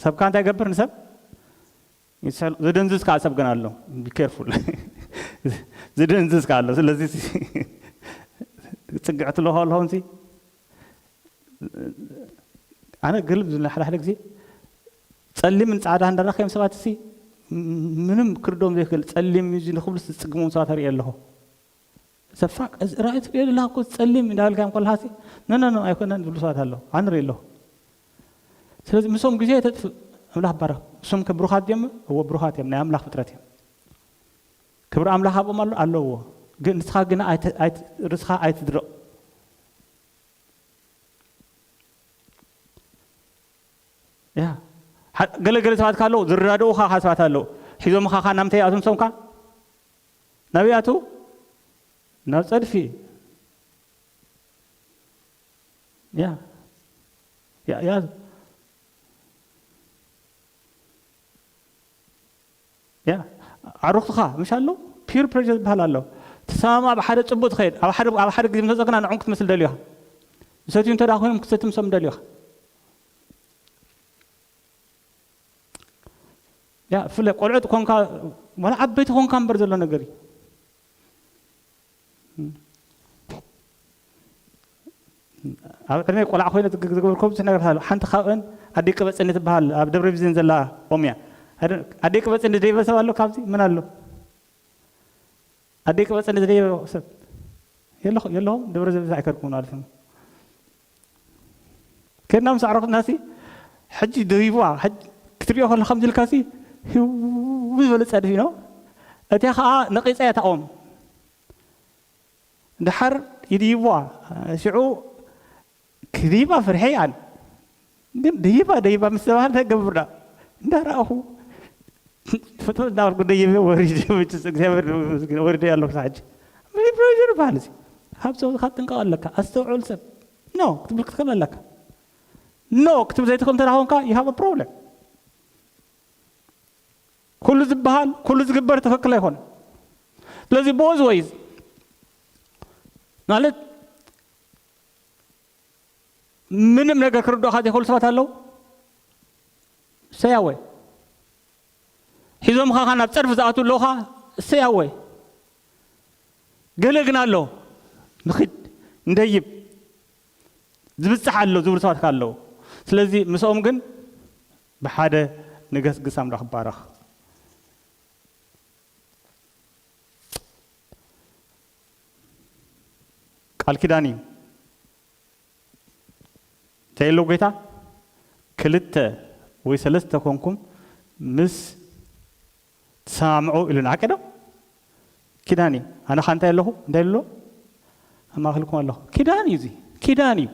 ሰብ ከኣ እንታይ ይገብር ንሰብ? ይስሕሎ። ዝድንዝዝ ከኣ ሰብ ግን ኣሎ። Be careful። ዝድንዝዝ ከኣ ኣሎ። ስለዚ ጽግዕቲ ኣለኹ ኣለኹም ሲ፣ ኣነ ግልብ ዝብለኒ ሓደ ሓደ ግዜ ጸሊምን ጻዕዳ እንዳረኸዮም ሰባት እሲ ምንም ክርዶም ዘይክእል ጸሊም እዩ እዚ ንክብሉ ዝጽግሞም ሰባት እርኢ ኣለኹ። ሰፋቅ እዚ ራእይ ትርእዮ ዘለኻ እኮ ጸሊም እንዳበልካዮም ከለኻ ሲ፣ "ኖ፣ ኖ፣ ኖ፣ ኣይኮነን" ዝብሉ ሰባት ኣለዉ። ኣነ እርኢ ኣለኹ። ስለዚ ምስኦም ግዜ ተጥፍእ። ኣምላኽ ባረኽ። እሶም ከ ብሩኻት ድዮም? እወ፣ ብሩኻት እዮም። ናይ ኣምላኽ ፍጥረት እዮም። ክብሪ ኣምላኽ ኣብኦም ኣሎ፣ ኣለዎ። ግን ንስኻ ግና ኣይተ-፣ ኣይት-፣ ርእስኻ ኣይትድርቕ። ያ። ሓ-፣ ገለ ገለ ሰባት ካለዉ ዝረዳድኡኻ ኻ ሰባት ኣለዉ። ሒዞምኻ ኻ ናምንታይ ይኣትዉ ንሶም ካ? ናበይ ይኣትዉ? ናብ ጸድፊ። ያ። ያ፣ ያ። ያ። ኣሩኽትኻ ምሽ ኣሎ? ፒር ፕሬሸር ዝበሃል ኣሎ። ትሰማማዕ፣ ኣብ ሓደ ጽቡቕ ትኸይድ። ኣብ ሓደ፣ ኣብ ሓደ ግዜ ምስ መጸ ግና ንዕኦም ክትመስል ደልዩ ኢኻ። ዝሰትዩ እንተ ደኣ ኮይኖም ክትሰቲ ምሶም ደልዩ ኢኻ። ያ፣ ብፍላይ ቆልዑት ኮንካ፣ ዋላ ዓበይቲ ኮንካ እምበር ዘሎ ነገር እዩ። ኣብ ዕድመይ ቆልዓ ኮይነ ዝግ-፣ ዝገበርኩዎ ብዙሕ ነገራት ኣሎ። ሓንቲ ካብአን ኣደይ ቅበጽኒ ትበሃል፣ ኣብ ደብረ ቢዘን ዘላ ኦም እያ። ኣደ-፣ ኣደይ ቅበጽኒ ዝደይበ ሰብ ኣሎ ካብዚ? መን ኣሎ? ኣደይ ቅበጽኒ ዝደይበ ሰብ? የለኹ-፣ የለኹም? ደብረ ዘቢት ኣይከድኩን ማለት ነው። ከድና ምስ ኣዕሩኽትናሲ፣ ሕጂ ደይብዋ፣ ሕጂ ክትሪኦ ከለኻ ከምዚ ኢልካሲ፣ ህው ዝበለ ጸድፊ ነው። እቲኣ ኸኣ ነቒጻ እያ እታ ኦም። ደሓር ይድይብዋ። ሽዑ ክድይባ ፍርሒ እያን። ግን ደይባ፣ ደይባ ምስ ተባህለ እንታይ ገብር ደኣ? እንዳረኣኹ ፍጥነት እንዳበልኩ ደይበ ወሪደ፣ መቸስ እግዚኣብሔር ይመስገን፣ ወሪደ ኣለኹ ክሳዕ ሕጂ። ፕሬ-፣ ፕሬር ይበሃል እዚ። ኣብ ሰውኻ ጥንቀቕ ኣለካ። ኣስተውዕል ሰብ። ኖ ክትብል ክትክእል ኣለካ። ኖ ክትብል ዘይትኽእል እንተ ደኣ ኮንካ፣ you have a problem። ኩሉ ዝበሃል፣ ኩሉ ዝግበር ትኽክል ኣይኮነን። ስለዚ both ways ማለት ምንም ነገር ክርድኡኻ ዘይክእሉ ሰባት ኣለዉ። Stay away። ሒዞምኻ ኸኣ ናብ ጸድፊ ዝኣትዉ ኣለዉ ኸኣ stay away። ገለ ግን ኣሎ፣ ንኺድ፣ ንደይብ፣ ዝብጻሕ ኣሎ ዝብሉ ሰባት ከኣ ኣለዉ። ስለዚ ምስኦም ግን ብሓደ ንገስግስ። ኣምላኽ ይባረኽ። ቃል ኪዳን እዩ። እንታይ ኢሉ ጎይታ? ክልተ ወይ ሰለስተ ኮንኩም ምስ ትሰማምዑ ኢሉና፣ ሓቂ ዶ? ኪዳን እዩ። ኣነ ኸኣ እንታይ ኣለኹ? እንታይ ኢሉ ኣሎ? ኣብ ማእከልኩም ኣለኹ። ኪዳን እዩ እዚ። ኪዳን እዩ።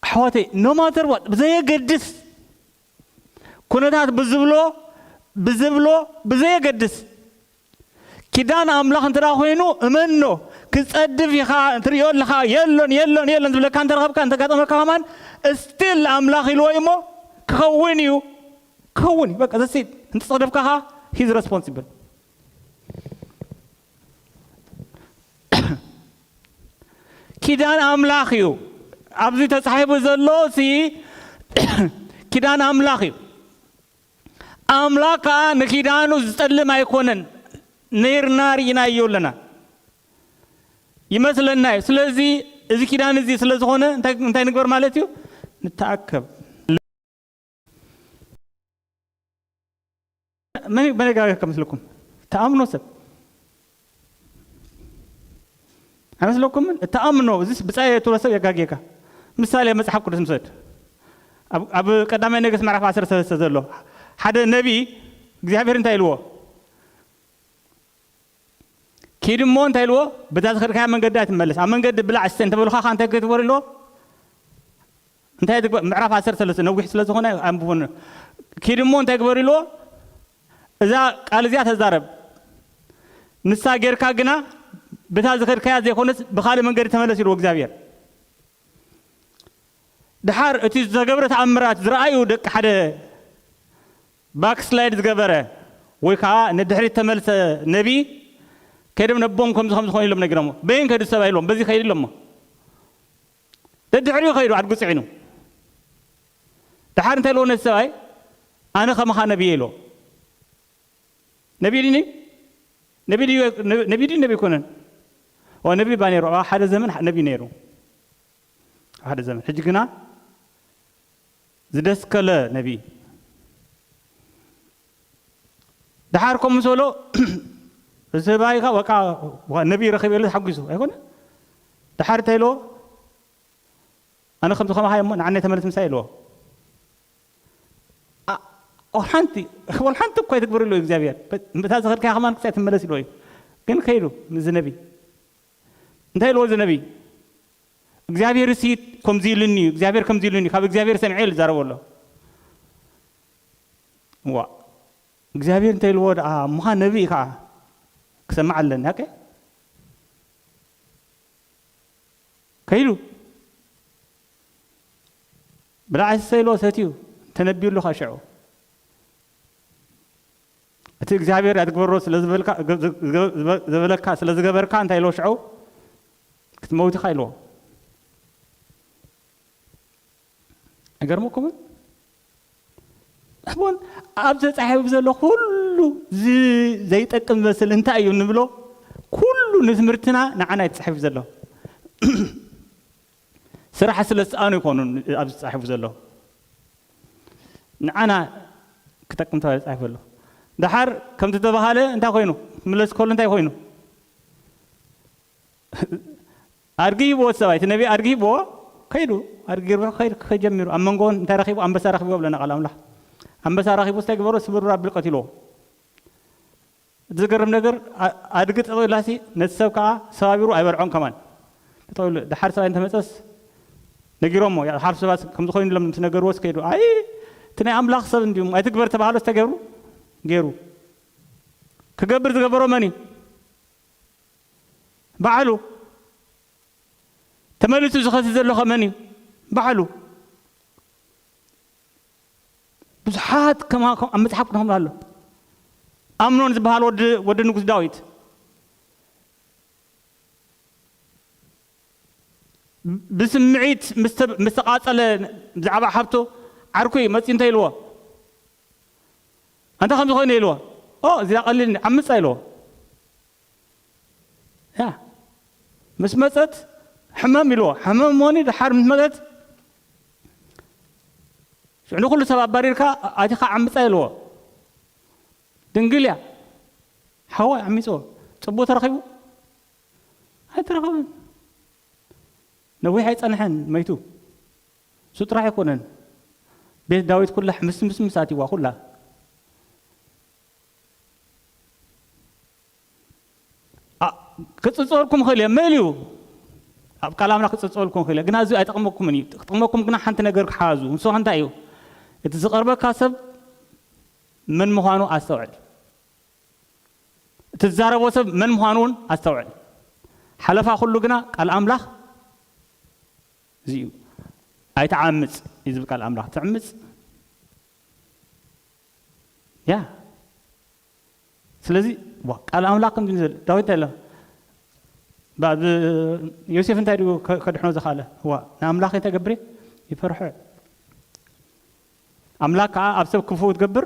ኣሕዋተይ፣ no matter what፣ ብዘየገድስ፣ ኩነታት ብዝብሎ ብዝብሎ ብዘየገድስ፣ ኪዳን ኣምላኽ እንተ ደኣ ኮይኑ እመኖ። ክትጸድፍ ኢኻ፣ ትርእዮ ኣለኻ፣ የሎን የሎን የሎን ዝብለካ እንተ ረኸብካ፣ እንተ ኣጋጠመካ ከማን፣ ስቲል ኣምላኽ ኢልዎ እዩ እሞ ክኸውን እዩ። ክኸውን እዩ በቃ። ዘሲ እንተ ጸደፍካ ኸኣ ሂዝ ረስፖንሲብል። ኪዳን ኣምላኽ እዩ። ኣብዚ ተጻሒፉ ዘሎ ሲ ኪዳን ኣምላኽ እዩ። ኣምላኽ ከኣ ንኪዳኑ ዝጸልም ኣይኮነን። ነይርና ርኢናዮ ኣለና ይመስለና እዩ። ስለዚ እዚ ኪዳን እዚ ስለ ዝኾነ እንታይ እንታይ ንግበር ማለት እዩ? ንተኣከብ። መን መን ይጋገ ከመስለኩም? ተኣምኖ ሰብ ኣይመስለኩምን? እተኣምኖ እዚስ ብጻይ ትብሎ ሰብ የጋግየካ። ምሳሌ መጽሓፍ ቅዱስ ምሰድ። ኣብ ኣብ ቀዳማይ ነገስት ምዕራፍ ዓሰርተ ሰለስተ ዘሎ ሓደ ነቢ እግዚኣብሔር እንታይ ኢልዎ? ኪድ እሞ እንታይ ኢልዎ? በዛ ዝኸድካያ መንገዲ ኣይትመለስ። ኣብ መንገዲ ብላዕ ስተ እንተበሉኻ እንታይ ክትግበር ኢልዎ? እንታይ ትግበር? ምዕራፍ ዓሰርተ ሰለስተ ነዊሕ ስለ ዝኾነ ኣንብቦ። ኪድ እሞ እንታይ ግበር ኢልዎ? እዛ ቃል እዚኣ ተዛረብ። ንሳ ጌርካ ግና በታ ዝኸድካያ ዘይኮነስ ብኻልእ መንገዲ ተመለስ ኢልዎ እግዚኣብሔር። ድሓር እቲ ዝተገብረ ተኣምራት ዝረኣዩ ደቂ ሓደ ባክስላይድ ዝገበረ ወይ ከዓ ንድሕሪት ተመልሰ ነቢ ከይዶም ነቦም ከምዚ ከምዚ ኾይኑ ኢሎም ነጊሮሞ። በይን ከይዱ ሰብኣይ ኢሎም በዚ ከይዱ ኢሎሞ። ደድሕሪኡ ከይዱ ኣድጉ ጽዒኑ። ድሓር እንታይ ኢልዎ ነቲ ሰብኣይ? ኣነ ከማኻ ነቢ እየ ኢልዎ። ነቢ ድኒ? ነቢ ድዩ? ነቢ ድዩ? ነቢ ኣይኮነን። ኦ፣ ነቢ እባ ነይሩ። ኣብ ሓደ ዘመን ነቢ ነይሩ። ኣብ ሓደ ዘመን። ሕጂ ግና ዝደስከለ ነቢ። ድሓር ከም ምስ በሎ፣ እዚ ሰብኣይ ከኣ በቃ ነቢ ረኺበ ኢሉ ተሓጒሱ። ኣይኮነ? ድሓር እንታይ ኢልዎ? ኣነ ከምዚ ከማኻ እየ እሞ ንዓነይ ተመለስ ምሳይ ኢልዎ። ኣ-፣ ወላ ሓንቲ፣ ወላ ሓንቲ እኳ ኣይትግበር ኢልዎ እግዚኣብሔር። በ-፣ በታ ዝኸድካያ ከማን ክሳይ ትመለስ ኢልዎ እዩ። ግን ከይዱ፣ እዚ ነቢ። እንታይ ኢልዎ እዚ ነቢ? እግዚኣብሔር እሲ ከምዚ ኢሉኒ እዩ፣ እግዚኣብሔር ከምዚ ኢሉኒ እዩ፣ ካብ እግዚኣብሔር ሰሚዐ ኢሉ ዝዛረቦ ኣሎ። እዋ፣ እግዚኣብሔር እንታይ ኢልዎ ደኣ? እሞኻ ነቢ እዩ ከዓ ክሰምዕ ኣለኒ። ኦኬ? ከይዱ። ብላዕ ሰሰ ኢልዎ ሰትዩ፣ ተነቢዩ ኣሎ ከዓ ሽዑ። እቲ እግዚኣብሔር ኣትግበሮ ስለ ዝበልካ፣ ዝበለካ ስለ ዝገበርካ እንታይ ኢልዎ ሽዑ? ክትመውት ኢኻ ኢልዎ። ኣይገርመኩምን? እወን፣ ኣብ ተጻሒፉ ዘሎ ኩሉ ዝ-፣ ዘይጠቅም ዝመስል እንታይ እዩ እንብሎ? ኩሉ ንትምህርትና ንዓና እዩ ተጻሒፉ ዘሎ። ስራሕ ስለ ዝሰኣኑ ይኾኑ ኣብዚ ተጻሒፉ ዘሎ። ንዓና ክጠቅም ተባሂሉ ተጻሒፉ ኣሎ። ደሓር ከምቲ ተባሃለ እንታይ ኮይኑ? ክምለስ ከሎ እንታይ ኮይኑ? ኣድጊ ሂብዎ ሰብኣይ፣ እቲ ነቢ ኣድጊ ሂብዎ፣ ከይዱ፣ ኣድጊ ርብሑ ከይዱ፣ ከይጀሚሩ፣ ኣብ መንጎ እንታይ ረኺቡ? ኣንበሳ ረኺቡ ኣለና ቃል ኣምላኽ። ኣንበሳ ረኺቡ እንታይ ግበሮ? ስብርብር ኣቢሉ ቀቲልዎ። እቲ ዝገርም ነገር፣ ኣ-፣ ኣድጊ ጠጠው ኢላሲ፣ ነቲ ሰብ ከኣ ሰባቢሩ ኣይበልዖን ከማን። ጠጠው ኢሉ፣ ደሓር ሰብኣይ እንተመጸስ፣ ነጊሮሞ፣ ያ፣ ደሓር ሰባት ከም ዝኾይኑ ኢሎም ምስ ነገርዎስ ከይዱ። ኣይ፣ እቲ ናይ ኣምላኽ ሰብ እንድዩ፣ ኣይትግበር ተባሃሎስ እንታይ ገብሩ? ገይሩ። ክገብር ዝገበሮ መን እዩ? ባዕሉ። ተመሊሱ ዝኸሲ ዘሎ ከ መን እዩ? ባዕሉ። ብዙሓት ከማ-፣ ከም ኣብ መጽሓፍ ቅዱስ ኣሎ። ኣምኖን ዝበሃል ወዲ፣ ወዲ ንጉስ ዳዊት። ብስምዒት ምስ ተ-፣ ምስ ተቓጸለ ብዛዕባ ሓብቱ፣ ዓርኩይ መጺኡ እንታይ ኢልዎ? ኣንታ ከምዚ ኾይኑ ኢልዎ። ኦ፣ እዚኣ ቀሊል ዓምጻ ኢልዎ። ያ፣ ምስ መጸት ሕመም ኢልዎ። ሕመም እሞኒ ደሓር ምስ መጸት፣ ሽዑ ንኹሉ ሰብ ኣባሪርካ ኣቲኻ ዓምጻ ኢልዎ። ድንግል እያ። ሓዋ ዓሚጽዎ። ጽቡቕ ተረኺቡ? ኣይተረኸበን። ነዊሕ ኣይጸንሐን መይቱ። እሱ ጥራሕ ኣይኮነን። ቤት ዳዊት ኩላ ሕምስምስምስ ኣትይዋ ኩላ። ኣ-፣ ክጽጸወልኩም ይኽእል እየ፣ መሊኡ። ኣብ ቃል ኣምላኽ ክጽጸወልኩም ይኽእል እየ፣ ግና እዚ ኣይጠቕመኩምን እዩ። ክጠቕመኩም ግና ሓንቲ ነገር ክሓዙ። ንሱ እንታይ እዩ? እቲ ዝቐርበካ ሰብ መን ምዃኑ ኣስተውዕል። እትዛረቦ ሰብ መን ምዃኑ እውን ኣስተውዕል። ሓለፋ ኩሉ ግና ቃል ኣምላኽ እዚ እዩ። ኣይትዓምጽ እዩ ዝብል ቃል ኣምላኽ። ትዕምጽ? ያ። ስለዚ ዋ፣ ቃል ኣምላኽ ከምዚ ዝብል ዳዊት እንታይ ኢሎ? ባ-፣ ብ-፣ ዮሴፍ እንታይ ድዩ ከ-፣ ከድሕኖ ዝኸኣለ? ዋ፣ ንኣምላኽ እንተገብር ይፈርሖ። ኣምላኽ ከዓ ኣብ ሰብ ክፉእ ትገብር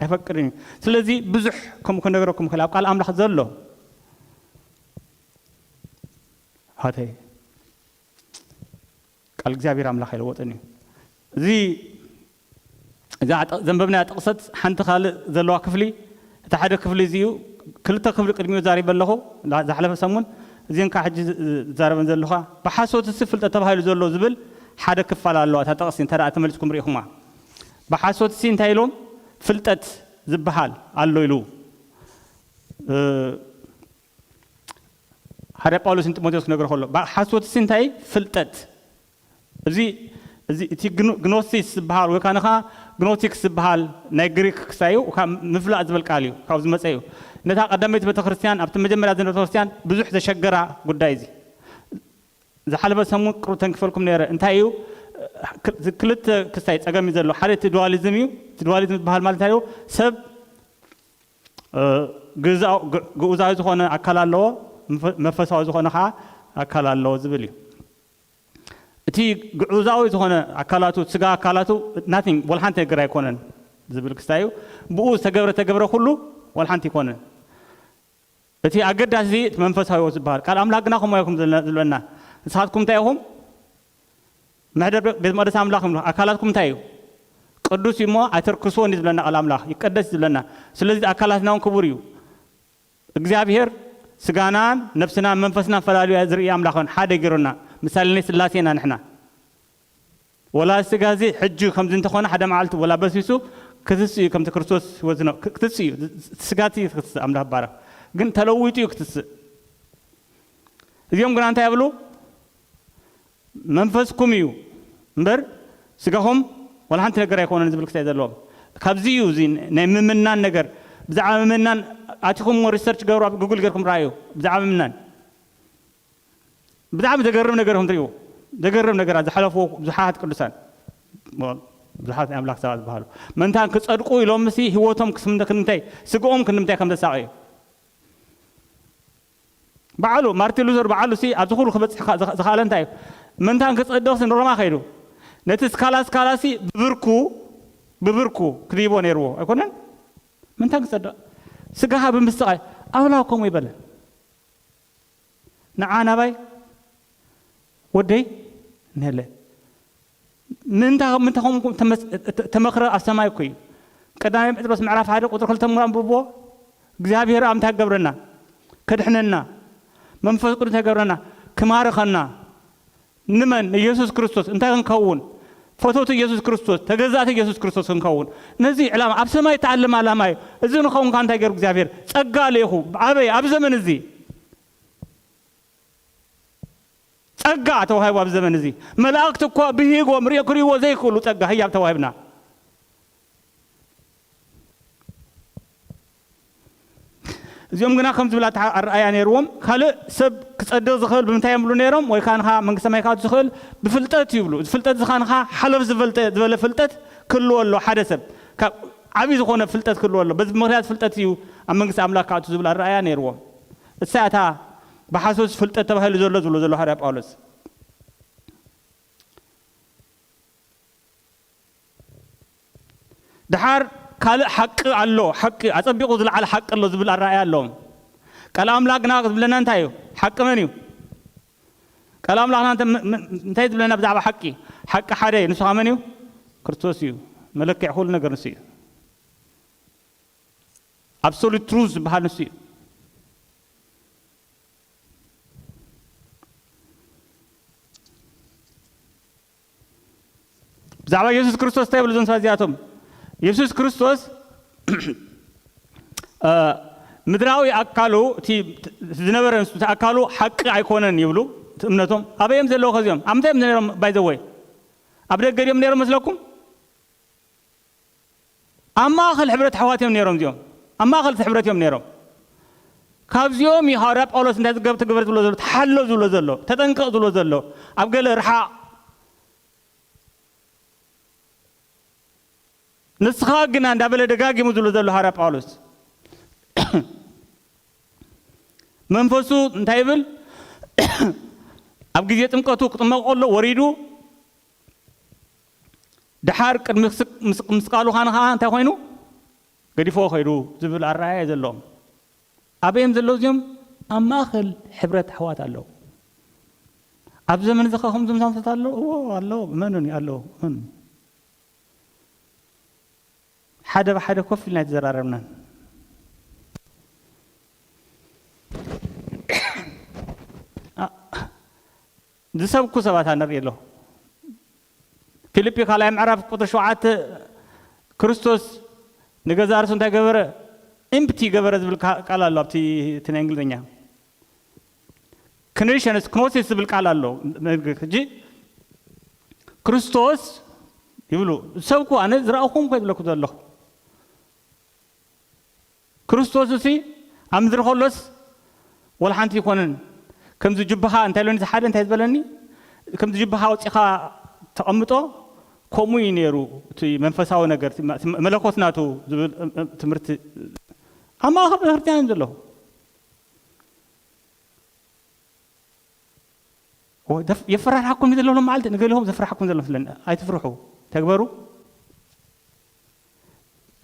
ኣይፈቅድን እዩ። ስለዚ ብዙሕ ከምኡ ክነገረኩም ክእል ኣብ ቃል ኣምላኽ ዘሎ። ሃተይ ቃል እግዚኣብሔር ኣምላኽ ኣይለወጥን እዩ። እዚ እዛ ጥ-፣ ዘንበብናያ ጥቕሰት ሓንቲ ካልእ ዘለዋ ክፍሊ፣ እቲ ሓደ ክፍሊ እዚ እዩ። ክልተ ክፍሊ ቅድሚኡ ዛሪበ ኣለኹ፣ ላ-፣ ዝሓለፈ ሰሙን። እዚን ከዓ ሕጂ ዝ-፣ ዝዛረበን ዘለኹ ብሓሶትሲ ፍልጠት ተባሂሉ ዘሎ ዝብል ሓደ ክፋል ኣለዋ። እታ ጥቕሲ እንተ ደኣ ተመሊስኩም ርኢኹማ። ብሓሶትሲ እንታይ ኢሎም? ፍልጠት ዝበሃል ኣሎ ኢሉ፣ እ፣ ሃርያ ጳውሎስ ንጢሞቴዎስ ክነግሮ ከሎ፣ ባ-፣ ሓሶትሲ እንታይ? ፍልጠት። እዚ፣ እዚ እቲ ግኖ-፣ ግኖሲስ ዝበሃል ወይ ከዓ ንኻ ግኖቲክስ ዝበሃል ናይ ግሪክ ክሳይ እዩ፣ ካብ ምፍላጥ ዝብል ቃል እዩ፣ ካብኡ ዝመጸ እዩ። ነታ ቀዳመይቲ ቤተክርስትያን፣ ኣብቲ መጀመርያ ዝነበረት ቤተክርስትያን ብዙሕ ዘሸገራ ጉዳይ እዚ። ዝሓለፈ ሰሙን ቅሩብ ተንኪፈልኩም ነይረ። እንታይ እዩ? ክ-፣ ክልተ ክስታይ ጸገም እዩ ዘሎ። ሓደ እቲ ዱዋሊዝም እዩ። እቲ ዱዋሊዝም ዝበሃል ማለት እንታይ እዩ? ሰብ፣ እ፣ ግዛው-፣ ግ-፣ ግኡዛዊ ዝኾነ ኣካል ኣለዎ፣ መፈ-፣ መንፈሳዊ ዝኾነ ከዓ ኣካል ኣለዎ ዝብል እዩ። እቲ ግዑዛዊ ዝኾነ ኣካላቱ፣ ስጋ ኣካላቱ፣ ናቲንግ፣ ወላ ሓንቲ ነገር ኣይኮነን ዝብል ክስታይ እዩ። ብኡ ዝተገብረ፣ ተገብረ ኩሉ ወላ ሓንቲ ኣይኮነን። እቲ ኣገዳሲ እቲ መንፈሳዊ ህይወት ዝበሃል። ቃል ኣምላኽ ግና ከምኡ ኣይኩም ዝብለ-፣ ዝብለና። ንስኻትኩም እንታይ ኢኹም? መሕደር ቤ-፣ ቤት መቕደስ ኣምላኽ ይብሉ። ኣካላትኩም እንታይ እዩ? ቅዱስ እዩ እሞ ኣይተርክስዎን እዩ ዝብለና ቃል ኣምላኽ። ይቀደስ እዩ ዝብለና። ስለዚ ኣካላትና እውን ክቡር እዩ። እግዚኣብሔር ስጋናን ነፍስናን መንፈስናን ፈላልዩ ዝርኢ ኣምላኽ እዩ። ሓደ ገይሩና። ምሳሌ ናይ ስላሴ ኢና ንሕና። ወላ ስጋ እዚ ሕጂ ከምዚ እንተኾነ ሓደ መዓልቲ ወላ በሲሱ ክትስእ እዩ፣ ከምቲ ክርስቶስ ህይወት ዝነ-፣ ክ-፣ ክትስእ እዩ። ስጋ እቲ ክትስእ ኣምላኽ ይባረኽ። ግን ተለዊጡ እዩ ክትስእ። እዚኦም ግና እንታይ ይብሉ? መንፈስኩም እዩ እምበር ስጋኹም ወላ ሓንቲ ነገር ኣይኮነን ዝብል ክስታይ ዘለዎም። ካብዚ እዩ እዚ ናይ ምምናን ነገር። ብዛዕባ ምምናን ኣቲኹም እሞ ሪሰርች ገብሩ፣ ኣብ ጉግል ጌርኩም ረኣዩ። ብዛዕባ ምምናን ብጣዕሚ ዘገርም ነገር ኢኹም ትርእዩ። ዘገርም ነገራት ዝሓለፉ ብዙሓት ቅዱሳን፣ ብዙሓት ናይ ኣምላኽ ሰባት ዝበሃሉ። ምእንታን ክጸድቁ ኢሎም ምሲ ህይወቶም ክስም-፣ ክንምታይ፣ ስግኦም ክንምታይ ከም ዘሳቐዩ። በዓሉ ማርቲን ሉተር በዓሉ ሲ ኣብዚ ኩሉ ክበጽሕ ካ-፣ ዝኸ-፣ ዝኸኣለ እንታይ እዩ? ምእንታን ክጸድቕ ሲ ንሮማ ከይዱ። ነቲ ስካላ ስካላ ሲ ብብርኩ፣ ብብርኩ ክድይቦ ነይርዎ ኣይኮነን? ምእንታን ክጸድቕ ስጋኻ ብምስቓይ ኣምላኽ ከምኡ ይበለ። ንዓ ናባይ ወደይ ንህለ። ምንታ-፣ ምንታ ኸም-፣ ተመስ-፣ ተ-፣ ተመኽረ ኣብ ሰማይ እኮ እዩ። ቀዳማይ ጴጥሮስ ምዕራፍ ሓደ ቁጥሪ ክልተ እሞ ኣንብብዎ። እግዚኣብሔር ኣብ እንታይ ክገብረና? ከድሕነና። መንፈስ ቅዱስ እንታይ ክገብረና? ክማርኸና። ንመን? ንኢየሱስ ክርስቶስ። እንታይ ክንከውን? ፈተውቲ ኢየሱስ ክርስቶስ፣ ተገዛእቲ ኢየሱስ ክርስቶስ ክንከውን። ነዚ ዕላማ፣ ኣብ ሰማይ እተኣለመ ዕላማ እዩ። እዚ ንኸውን ከኣ እንታይ ገይሩ እግዚኣብሔር? ጸጋ ልኢኹ። ኣበይ? ኣብ ዘመን እዚ። ጸጋ ተዋሂቡ ኣብ ዘመን እዚ። መላእክቲ እኳ ብሂጎም ሪኦ-፣ ክርእይዎ ዘይክእሉ ጸጋ ህያብ ተዋሂብና። እዚኦም ግና ከም ዝብል ኣተሓ-፣ ኣረኣያ ነይርዎም። ካልእ ሰብ ክጸድቕ ዝኽእል ብምንታይ እዮም ይብሉ ነይሮም? ወይ ከኣ ንኻ መንግስተ ሰማይ ክኣቱ ዝኽእል ብፍልጠት እዩ ይብሉ። እዚ ፍልጠት እዚ ከኣ ንኻ ሓለፍ ዝበልጠ-፣ ዝበለ ፍልጠት ክህልዎ ኣሎ። ሓደ ሰብ ካብ ዓቢ ዝኾነ ፍልጠት ክህልዎ ኣሎ። በዚ ምኽንያት ፍልጠት እዩ ኣብ መንግስቲ ኣምላኽ ክኣቱ ዝብል ኣረኣያ ነይርዎም። እሳ እታ ብሓሶት ፍልጠት ተባሂሉ ዘሎ ዝብሎ ዘሎ ሃዋርያ ጳውሎስ። ደሓር ካልእ ሓቂ ኣሎ፣ ሓቂ ኣጸቢቑ ዝለዓለ ሓቂ ኣሎ ዝብል ኣረኣእያ ኣለዎም። ቃል ኣምላኽ ግና ዝብለና እንታይ እዩ? ሓቂ መን እዩ? ቃል ኣምላኽና እንተ-፣ ም-፣ ም-፣ እንታይ ዝብለና ብዛዕባ ሓቂ? ሓቂ ሓደ እዩ፣ ንሱ ኸኣ መን እዩ? ክርስቶስ እዩ። መለክዒ ኩሉ ነገር ንሱ እዩ። ኣብሶሉት ትሩዝ ዝበሃል ንሱ እዩ። ብዛዕባ የሱስ ክርስቶስ እንታይ ይብሉ እዞም ሰባት እዚኣቶም? የሱስ ክርስቶስ፣ እ፣ ምድራዊ ኣካሉ፣ እቲ ዝነበረ፣ እቲ ኣካሉ ሓቂ ኣይኮነን ይብሉ፣ እቲ እምነቶም። ኣበይ እዮም ዘለዉ ከዚኦም? ኣብ ምንታይ እዮም ነይሮም? ባይ ዘ ወይ፣ ኣብ ደገ ድዮም ነይሮም መስለኩም? ኣብ ማእኸል ሕብረት ኣሕዋት እዮም ነይሮም። እዚኦም ኣብ ማእኸል እቲ ሕብረት እዮም ነይሮም። ካብዚኦም እዩ ሃዋርያ ጳውሎስ እንታይ ዝገብ ትግበር ዝብሎ ዘሎ፣ ተሓሎ ዝብሎ ዘሎ፣ ተጠንቀቕ ዝብሎ ዘሎ፣ ኣብ ገለ ርሓቕ። ንስኻ ግና እንዳበለ ደጋጊሙ ዝብሎ ዘሎ ሃዋርያ ጳውሎስ። መንፈሱ እንታይ ይብል? ኣብ ግዜ ጥምቀቱ ክጥመቕ ከሎ ወሪዱ፣ ድሓር ቅድሚ ክስቅ-፣ ምስ-፣ ምስቃሉ ኻን ኸዓ እንታይ ኮይኑ? ገዲፎ ኸይዱ ዝብል ኣረኣእያ ዘለዎም። ኣበይ እዮም ዘለዉ እዚኦም? ኣብ ማእኸል ሕብረት ኣሕዋት ኣለዉ። ኣብ ዘመን እዚ ኸ ከምዚ ምሳምሰት ኣለዉ? እዎ ኣለዉ። እመኑኒ ኣለዉ። እመኑኒ። ሓደ ብሓደ ኮፍ ኢልና ኣይተዘራረብናን። አ-፣ ዝሰብኩ ሰባት ኣነርኢ ኣለኹ። ፊልጲ ካልኣይ ምዕራፍ ቁጥሪ ሸውዓተ፣ ክርስቶስ ንገዛእ ርእሱ እንታይ ገበረ? ኢምፕቲ ገበረ ዝብል ካ-፣ ቃል ኣሎ ኣብቲ፣ እቲ ናይ እንግሊዝኛ። ክኒሸንስ፣ ክኖሲስ ዝብል ቃል ኣሎ። ሕጂ ክርስቶስ ይብሉ ዝሰብኩ፣ ኣነ ዝረኣኹም ኮ ይብለኩ ዘለኹ። ክርስቶስ እሲ ኣብ ምድሪ ከሎስ ወላ ሓንቲ ይኮነን። ከምዚ ጅብኻ እንታይ ኢሎኒ፣ ሓደ እንታይ ዝበለኒ፣ ከምዚ ጅብኻ ኣውጺኻ ተቐምጦ፣ ከምኡ እዩ ነይሩ። እቲ መንፈሳዊ ነገር፣ እቲ መ-፣ እቲ መለኮት ናቱ ዝብል፣ እ-፣ እ-፣ ትምህርቲ ኣብ ማእከል ቤተክርስትያን እዮም ዘለዉ። ኦ፣ ደፍ-፣ የፈራርሓኩም እዩ ዘሎ ሎም መዓልቲ፣ ንገሊኹም ዘፍርሓኩም ዘሎ መስለኒ። ኣይትፍርሑ፣ ተግበሩ።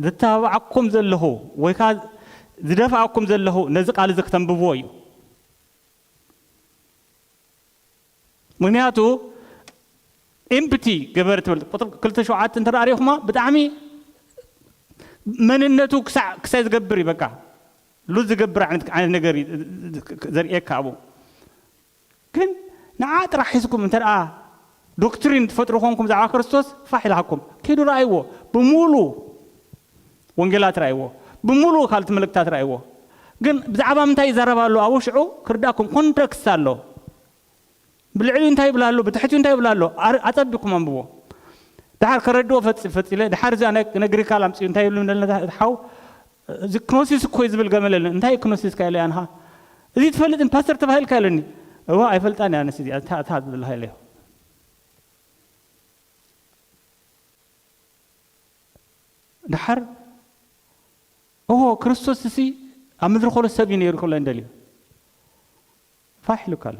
ዘተባብዓኩም ዘለኹ ወይ ከኣ ዝደፍኣኩም ዘለኹ ነዚ ቃል እዚ ክተንብብዎ እዩ። ምኽንያቱ ኢምፕቲ ገበር ትብል ቁጥሪ ክልተ ሸውዓተ እንተ ደኣ ርኢኹማ ብጣዕሚ መንነቱ ክሳዕ፣ ክሳይ ዝገብር እዩ። በቃ ሉዝ ዝገብር ዓይነት፣ ዓይነት ነገር እዩ ዘርእየካ ኣብኡ። ግን ንዓ ጥራሕ ሒዝኩም እንተ ደኣ ዶክትሪን ትፈጥሩ ኮንኩም ብዛዕባ ክርስቶስ ፋሕ ኢልሃኩም ኪዱ ረኣይዎ። ብምሉ ወንጌላት ረኣይዎ። ብምሉ ካልቲ መልእክታት ረኣይዎ። ግን ብዛዕባ ምንታይ ይዛረብ ኣሎ ኣብኡ ሽዑ ክርዳእኩም ኮንተክስት ኣሎ። ብልዕሊኡ እንታይ ይብል ኣሎ፣ ብትሕቲኡ እንታይ ይብል ኣሎ፣ ኣር-፣ ኣጸቢቕኩም ኣንብቦ። ደሓር ከረድኦ ፈጽ-፣ ፈጺለ፣ ደሓር እዚኣ ናይ፣ ናይ ግሪካል ኣምጽኡ እንታይ ይብል እንደለና እቲ ሓው፣ እዚ ክኖሲስ እኮ እዩ ዝብል ገመለልን። እንታይ እዩ ክኖሲስ ካይለ ኣንሃ? እዚ ትፈልጥ ፓስተር ተባሂልካ ኢለኒ። እዋ ኣይፈልጣን እያ ኣነስ እዚኣ፣ እታ፣ እታ ዝብልሃ ኢለዮ። ደሓር፣ እዎ ክርስቶስ እሲ ኣብ ምድሪ ከሎ ሰብ እዩ ነይሩ ከሎ እንደልዩ። ፋሕ ኢሉካ ኣሎ።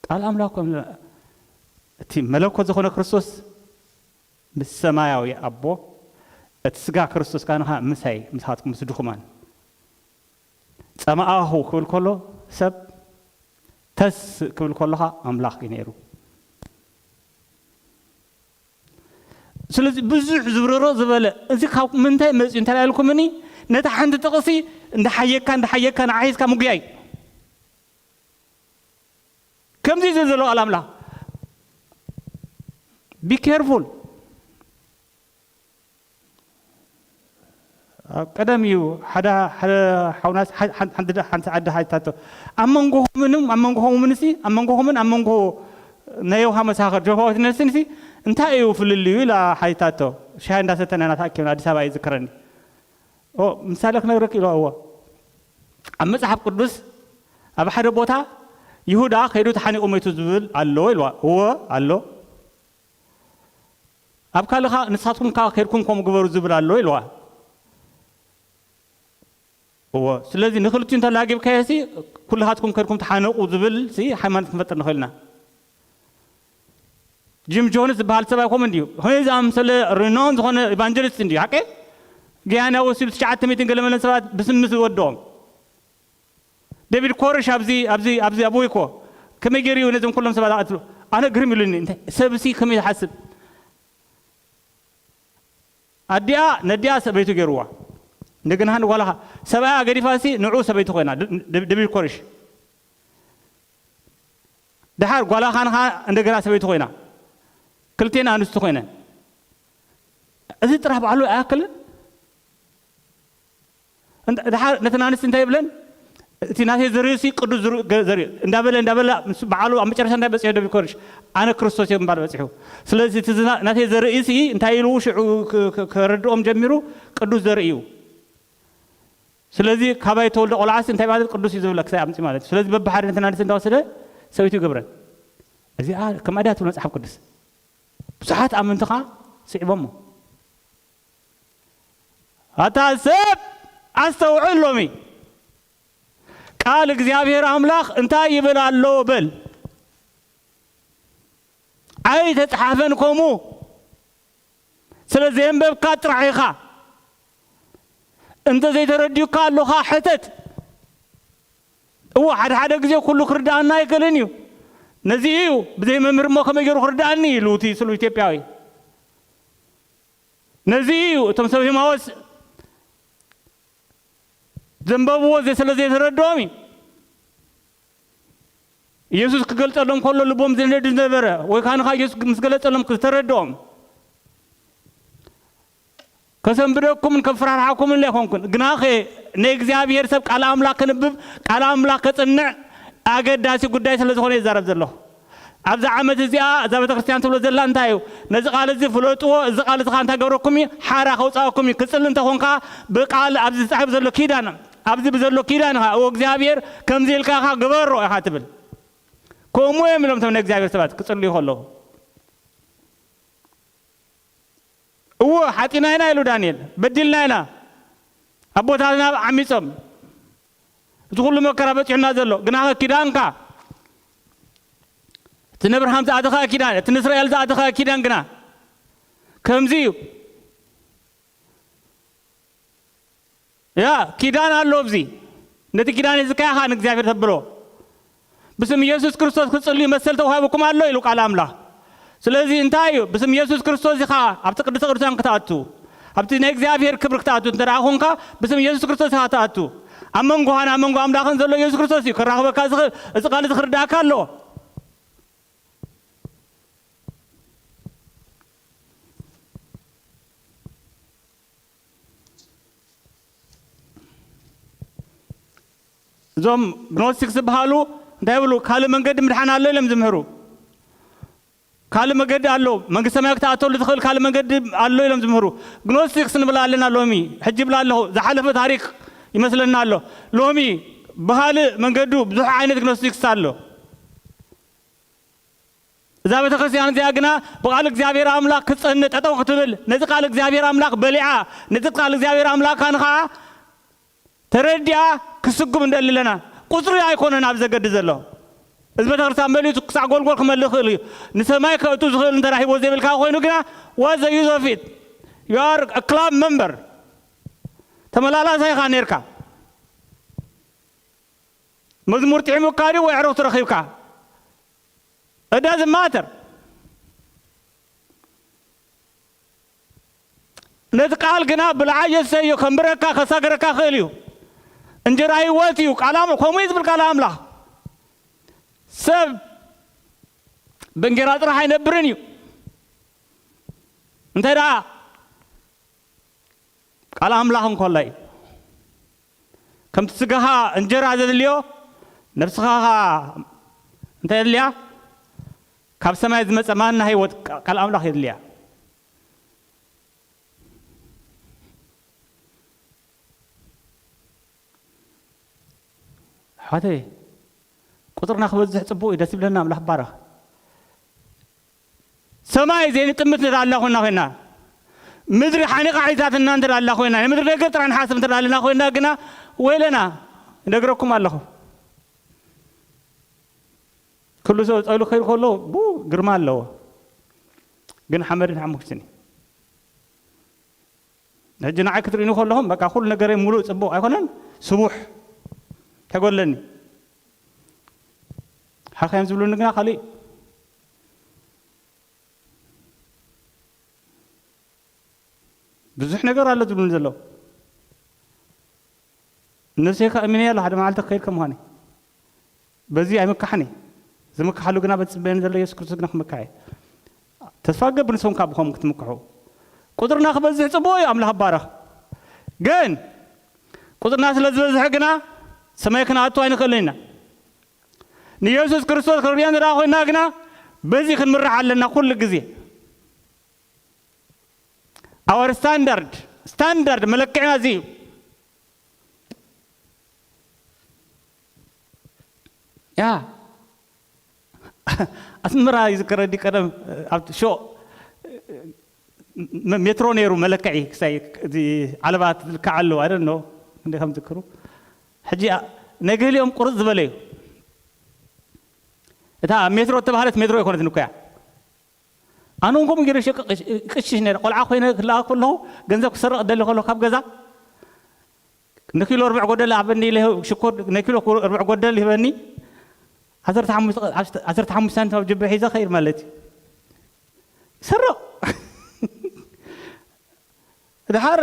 ቃል ኣምላኽ ከም እቲ መለኮት ዝኾነ ክርስቶስ ምስ ሰማያዊ ኣቦ፣ እቲ ስጋ ክርስቶስ ከኣ ንኻ ምሳይ፣ ምሳኻትኩም ምስ ድኹማን። ጸማኣኹ ክብል ከሎ ሰብ፣ ተስእ ክብል ከሎ ኸኣ ኣምላኽ እዩ ነይሩ። ስለዚ ብዙሕ ዝብርሮ ዝበለ፣ እዚ ካብ ምንታይ መጺኡ እንተ ኢልኩምኒ፣ ነታ ሓንቲ ጥቕሲ እንዳሓየካ፣ እንዳሓየካ ንዓ ሒዝካ ምጉያይ። ከምዚ እዩ ዘሎ ቃል ኣምላኽ። Be careful። ኣብ ቀደም እዩ ሓደ፣ ሓደ ሓውናስ ሓ-፣ ሓን-፣ ሓንቲ ደ-፣ ሓንቲ ዓዲ ሓቲታቶ። ኣብ መንጎኹምን፣ ኣብ መንጎኹምንሲ፣ ኣብ መንጎኹምን ኣብ መንጎ ናይ የሆዋ መሳኽር፣ ጆሆባ ዊትነስንሲ እንታይ እዩ ፍልልዩ ኢላ ሓቲታቶ። ሻሂ እንዳሰተና ኢና ተኣኪብና፣ ኣዲስ ኣበባ እዩ ዝዝከረኒ። ኦ፣ ምሳሌ ክነግረኪ ኢልዋ፣ እዎ። ኣብ መጽሓፍ ቅዱስ ኣብ ሓደ ቦታ ይሁዳ ከይዱ ተሓኒቑ ሞይቱ ዝብል ኣሎ ኢልዋ። እዎ፣ ኣሎ። ኣብ ካልእ ኸኣ ንስኻትኩም ከኣ ከይድኩም ከምኡ ግበሩ ዝብል ኣሎ ኢልዋ። እዎ፣ ስለዚ ንኽልቲኡ እንተላጊብካዮሲ ኩልኻትኩም ከይድኩም ተሓነቑ ዝብል ሲ ሃይማኖት ክንፈጥር ንኽእል ኢና። ጂም ጆንስ ዝበሃል ሰብ ኣይኮምን ድዩ? ከመይ ዝኣመሰለ ሪኖን ዝኾነ ኢቫንጀሊስት እንድዩ፣ ሓቀይ? ገያና ወሲዱ ትሽዓተ ሚእትን ገለ መለን ሰባት ብስሚ ዝወድኦም። ዴቪድ ኮርሽ ኣብዚ፣ ኣብዚ፣ ኣብዚ ኣብ ዊኮ ከመይ ገይሩ እዩ ነዞም ኩሎም ሰባት ኣቐትሉ? ኣነ ግርም ኢሉኒ። እንታይ ሰብሲ ከመይ ዝሓስብ? ኣዲኣ ነዲኣ ሰበይቱ ገይርዋ። እንደገና ንጓላኻ ሰብኣያ ገዲፋሲ ንዑ ሰበይቱ ኮይና፣ ድ-፣ ድ-፣ ዴቪድ ኮርሽ። ደሓር ጓላኻ ንኻ እንደገና ሰበይቱ ኮይና። ክልቴን ኣንስቱ ኮይነን። እዚ ጥራሕ ባዕሉ ኣይኣክልን? እንተ-፣ ደሓር ነተን ኣንስቲ እንታይ ይብለን? እቲ ናተይ ዘርእሲ ቅዱስ ዘርኢ እንዳበለ እንዳበለ ምስ በዓሉ ኣብ መጨረሻ እንታይ በፂሑ ደብ ኮርሽ ኣነ ክርስቶስ እዮም ምባል በፂሑ። ስለዚ እቲ ናተይ ዘርእሲ እንታይ ኢሉ ሽዑ ከረድኦም ጀሚሩ? ቅዱስ ዘርኢ እዩ። ስለዚ ካባይ ተወልደ ቆልዓስ እንታይ ማለት ቅዱስ እዩ ዝብለ ክሳይ ኣምፂ ማለት እዩ። ስለዚ በብሓደ ነተናድስ እንዳወሰደ ሰበይቱ ይገብረን። እዚኣ ከማድያ ትብል መፅሓፍ ቅዱስ ብዙሓት ኣመንቲ ከዓ ስዒቦሞ። ኣታ ሰብ ኣስተውዕል፣ ሎሚ ቃል እግዚኣብሔር ኣምላኽ እንታይ ይብል ኣሎ በል። ኣይተፅሓፈን ከምኡ። ስለ ዘየንበብካ ጥራሕ ኢኻ። እንተ ዘይተረዲኡካ ኣለኻ ሕተት። እዎ፣ ሓደ ሓደ ግዜ ኩሉ ክርድኣና ኣይክእልን እዩ። ነዚ እዩ ብዘይ መምህር እሞ ከመይ ገይሩ ክርድኣኒ ኢሉ እቲ ስሉ ኢትዮጵያዊ። ነዚ እዩ እቶም ሰብ ሂማዎስ ዘንበብዎ ስለ ዘይተረድኦም እዩ። ኢየሱስ ክገልጸሎም ከሎ ልቦም ዝነድ ዝነበረ ወይ ካንኻ ኢየሱስ ምስ ገለጸሎም ዝተረድኦም ከሰንብደኩምን ከፍራርሓኩምን ኣይኮንኩን። ግናኸ ንእግዚኣብሔር ሰብ ቃል ኣምላኽ ክንብብ ቃል ኣምላኽ ከጽንዕ ኣገዳሲ ጉዳይ ስለ ዝኾነ ይዛረብ ዘለኹ። ኣብዚ ዓመት እዚኣ እዛ ቤተክርስትያን ትብሎ ዘላ እንታይ እዩ? ነዚ ቃል እዚ ፍለጥዎ። እዚ ቃል እዚ ኸኣ እንታይ ገብረኩም እዩ? ሓራ ከውፃእኩም እዩ። ክጽሊ እንተኾንካ ብቃል ኣብዚ ዝጻሕፍ ዘሎ ኪዳን ኣብዚ ብዘሎ ኪዳን ኢኻ እዎ እግዚኣብሔር ከምዚ ኢልካ ኢኻ ግበሮ ኢኻ ትብል። ከምኡ እዮም ኢሎም እቶም ናይ እግዚኣብሔር ሰባት ክጽልዩ ከለዉ። እዎ ሓጢና ኢና ኢሉ ዳንኤል፣ በዲልና ኢና ኣቦታትና ዓሚጾም እቲ ኩሉ መከራ በጺሑና ዘሎ ግናኸ ኪዳንካ እቲ ነብርሃም ዝኣተኸ ኪዳን እቲ ንእስራኤል ዝኣተኸ ኪዳን ግና ከምዚ እዩ። ያ ኪዳን ኣሎ ኣብዚ። ነቲ ኪዳን እዚ ከያ ኸኣ ንእግዚኣብሔር ተብሎ። ብስም ኢየሱስ ክርስቶስ ክትጽልዩ መሰል ተዋሂብኩም ኣሎ ኢሉ ቃል ኣምላኽ። ስለዚ እንታይ እዩ? ብስም ኢየሱስ ክርስቶስ ኢኻ ኣብቲ ቅድስተ ቅዱሳን ክትኣቱ። ኣብቲ ናይ እግዚኣብሔር ክብሪ ክትኣቱ እንተ ደኣ ኾንካ ብስም ኢየሱስ ክርስቶስ ኢኻ ትኣቱ። ኣብ መንጎኻን ኣብ መንጎ ኣምላኽን ዘሎ ኢየሱስ ክርስቶስ እዩ። ከራኽበካ ዝኽእል እዚ ቃል እዚ ክርድኣካ ኣለዎ። እዞም ግኖስቲክስ ዝበሃሉ እንታይ ይብሉ? ካልእ መንገዲ ምድሓን ኣሎ ኢሎም ዝምህሩ። ካልእ መገዲ ኣሎ፣ መንግስቲ ሰማይ ክትኣተሉ ዝኽእል ካልእ መንገዲ ኣሎ ኢሎም ዝምህሩ። ግኖስቲክስ ንብል ኣለና ሎሚ። ሕጂ ይብላ ኣለኹ፣ ዝሓለፈ ታሪክ ይመስለና ኣሎ። ሎሚ ብኻልእ መንገዱ ብዙሕ ዓይነት ግኖስቲክስ ኣሎ። እዛ ቤተ ክርስቲያን እዚኣ ግና ብቓል እግዚኣብሔር ኣምላኽ ክትጸንዕ ጠጠው ክትብል፣ ነዚ ቃል እግዚኣብሔር ኣምላኽ በሊዓ፣ ነዚ ቃል እግዚኣብሔር ኣምላኽ ካን ኸዓ ተረዲኣ ክስጉም እንደሊ ኣለና። ቁጽሪ ኣይኮነን ኣብ ዘገዲ ዘሎ። እዚ ቤተ ክርስቲያን መሊኡ ክሳዕ ጎልጎል ክመልእ ይኽእል እዩ። ንሰማይ ከእቱ ዝኽእል እንተ ሂቦ ዘይብልካ ኮይኑ ግና፣ what the use of it? You are a club member. ተመላላሳይ ኢኻ ነይርካ። መዝሙር ጥዒሙካ ድዩ ወይ ዕረፍቲ ረኺብካ? It doesn't matter. ነቲ ቃል ግና ብልዓ የሰዮ ከንብረካ ከሳገረካ ክእል እዩ። እንጀራ ህይወት እዩ። ቃል ኣም-፣ ከምኡ እዩ ዝብል ቃል ኣምላኽ። ሰብ ብእንጌራ ጥራሕ ኣይነብርን እዩ። እንታይ ደኣ ቃል ኣምላኽ እንኮሎ እዩ። ከምቲ ስጋኻ እንጀራ ዘድልዮ፣ ነፍስኻ ኸኣ እንታይ የድልያ? ካብ ሰማይ ዝመጸ ማና ህይወት ቃል ኣምላኽ የድልያ። ኣሕዋተይ፣ ቁጽርና ክበዝሕ ጽቡቕ እዩ፣ ደስ ይብለና፣ ኣምላኽ ይባረኽ። ሰማይ ዘይንጥምት እንተ ደኣ ኮይና ኮይና፣ ምድሪ ሓኒቓ ሒዛትና እንተ ደኣ ኮይና፣ ናይ ምድሪ ነገር ጥራይ ንሓስብ እንተ ደኣ ኮይና ግና ወይለና፣ እነግረኩም ኣለኹ። ኩሉ ሰብ ጸሉ ክኸይድ ከሎ ቡ ግርማ ኣለዎ፣ ግን ሓመድን ሓሙኽሽትን እዩ። ሕጂ ንዓይ ክትርእዩኒ ከለኹም በቃ ኩሉ ነገረይ ሙሉእ ጽቡቕ ኣይኮነን፣ ስቡሕ ተጎለኒ። ሓኻይም ዝብሉኒ ግና ካልእ ብዙሕ ነገር ኣሎ ዝብሉኒ ዘለዉ። ነብሰይ ከኣ እምነያ ኣሎ ሓደ መዓልቲ ክኸይድ ከም ምዃነይ። በዚ ኣይምካሕን እየ። ዝምካሓሉ ግና በቲ ዝጽበየኒ ዘሎ የሱስ ክርስቶስ ግና ክምካሕ እየ። ተስፋ ክገብር ንስኹም ከኣ ብኸምኡ ክትምክሑ። ቁጽርና ክበዝሕ ጽቡቕ እዩ፣ ኣምላኽ ይባረኽ። ግን ቁጽርና ስለ ዝበዝሐ ግና ሰማይ ክንኣቱ ኣይንኽእልን ኢና። ንየሱስ ክርስቶስ ክርስትያን ዝረኣ ኮይና ግና በዚ ክንምራሕ ኣለና ኩሉ ግዜ። ኣወር ስታንዳርድ ስታንዳርድ መለክዕና እዚ እዩ። ያ ኣስመራ ይዝከረኒ ቀደም ኣብቲ ሾ ሜትሮ ነይሩ መለክዒ ክሳይ ዓለባ ትልክዓሉ ኣደ ኖ እንደ ከም ዝክሩ ሕጂ ነገሊኦም ቁርፅ ዝበለ እዩ። እታ ሜትሮ እተባህለት ሜትሮ ይኮነት ንኮያ ኣነ እውን ከምኡ ገይረ ሸቀ ቅሽሽ ነረ ቆልዓ ኮይነ ክለኣ ከለኹ ገንዘብ ክሰርቕ ደሊ ከሎ ካብ ገዛ ንኪሎ ርብዕ ጎደል ኣብኒ ኢለ ሽኮር ንኪሎ ርብዕ ጎደል ይህበኒ። ዓሰርተ ሓሙሽተ ሳንቲም ኣብ ጅበ ሒዘ ኸይድ ማለት እዩ። ይሰርቕ ድሓር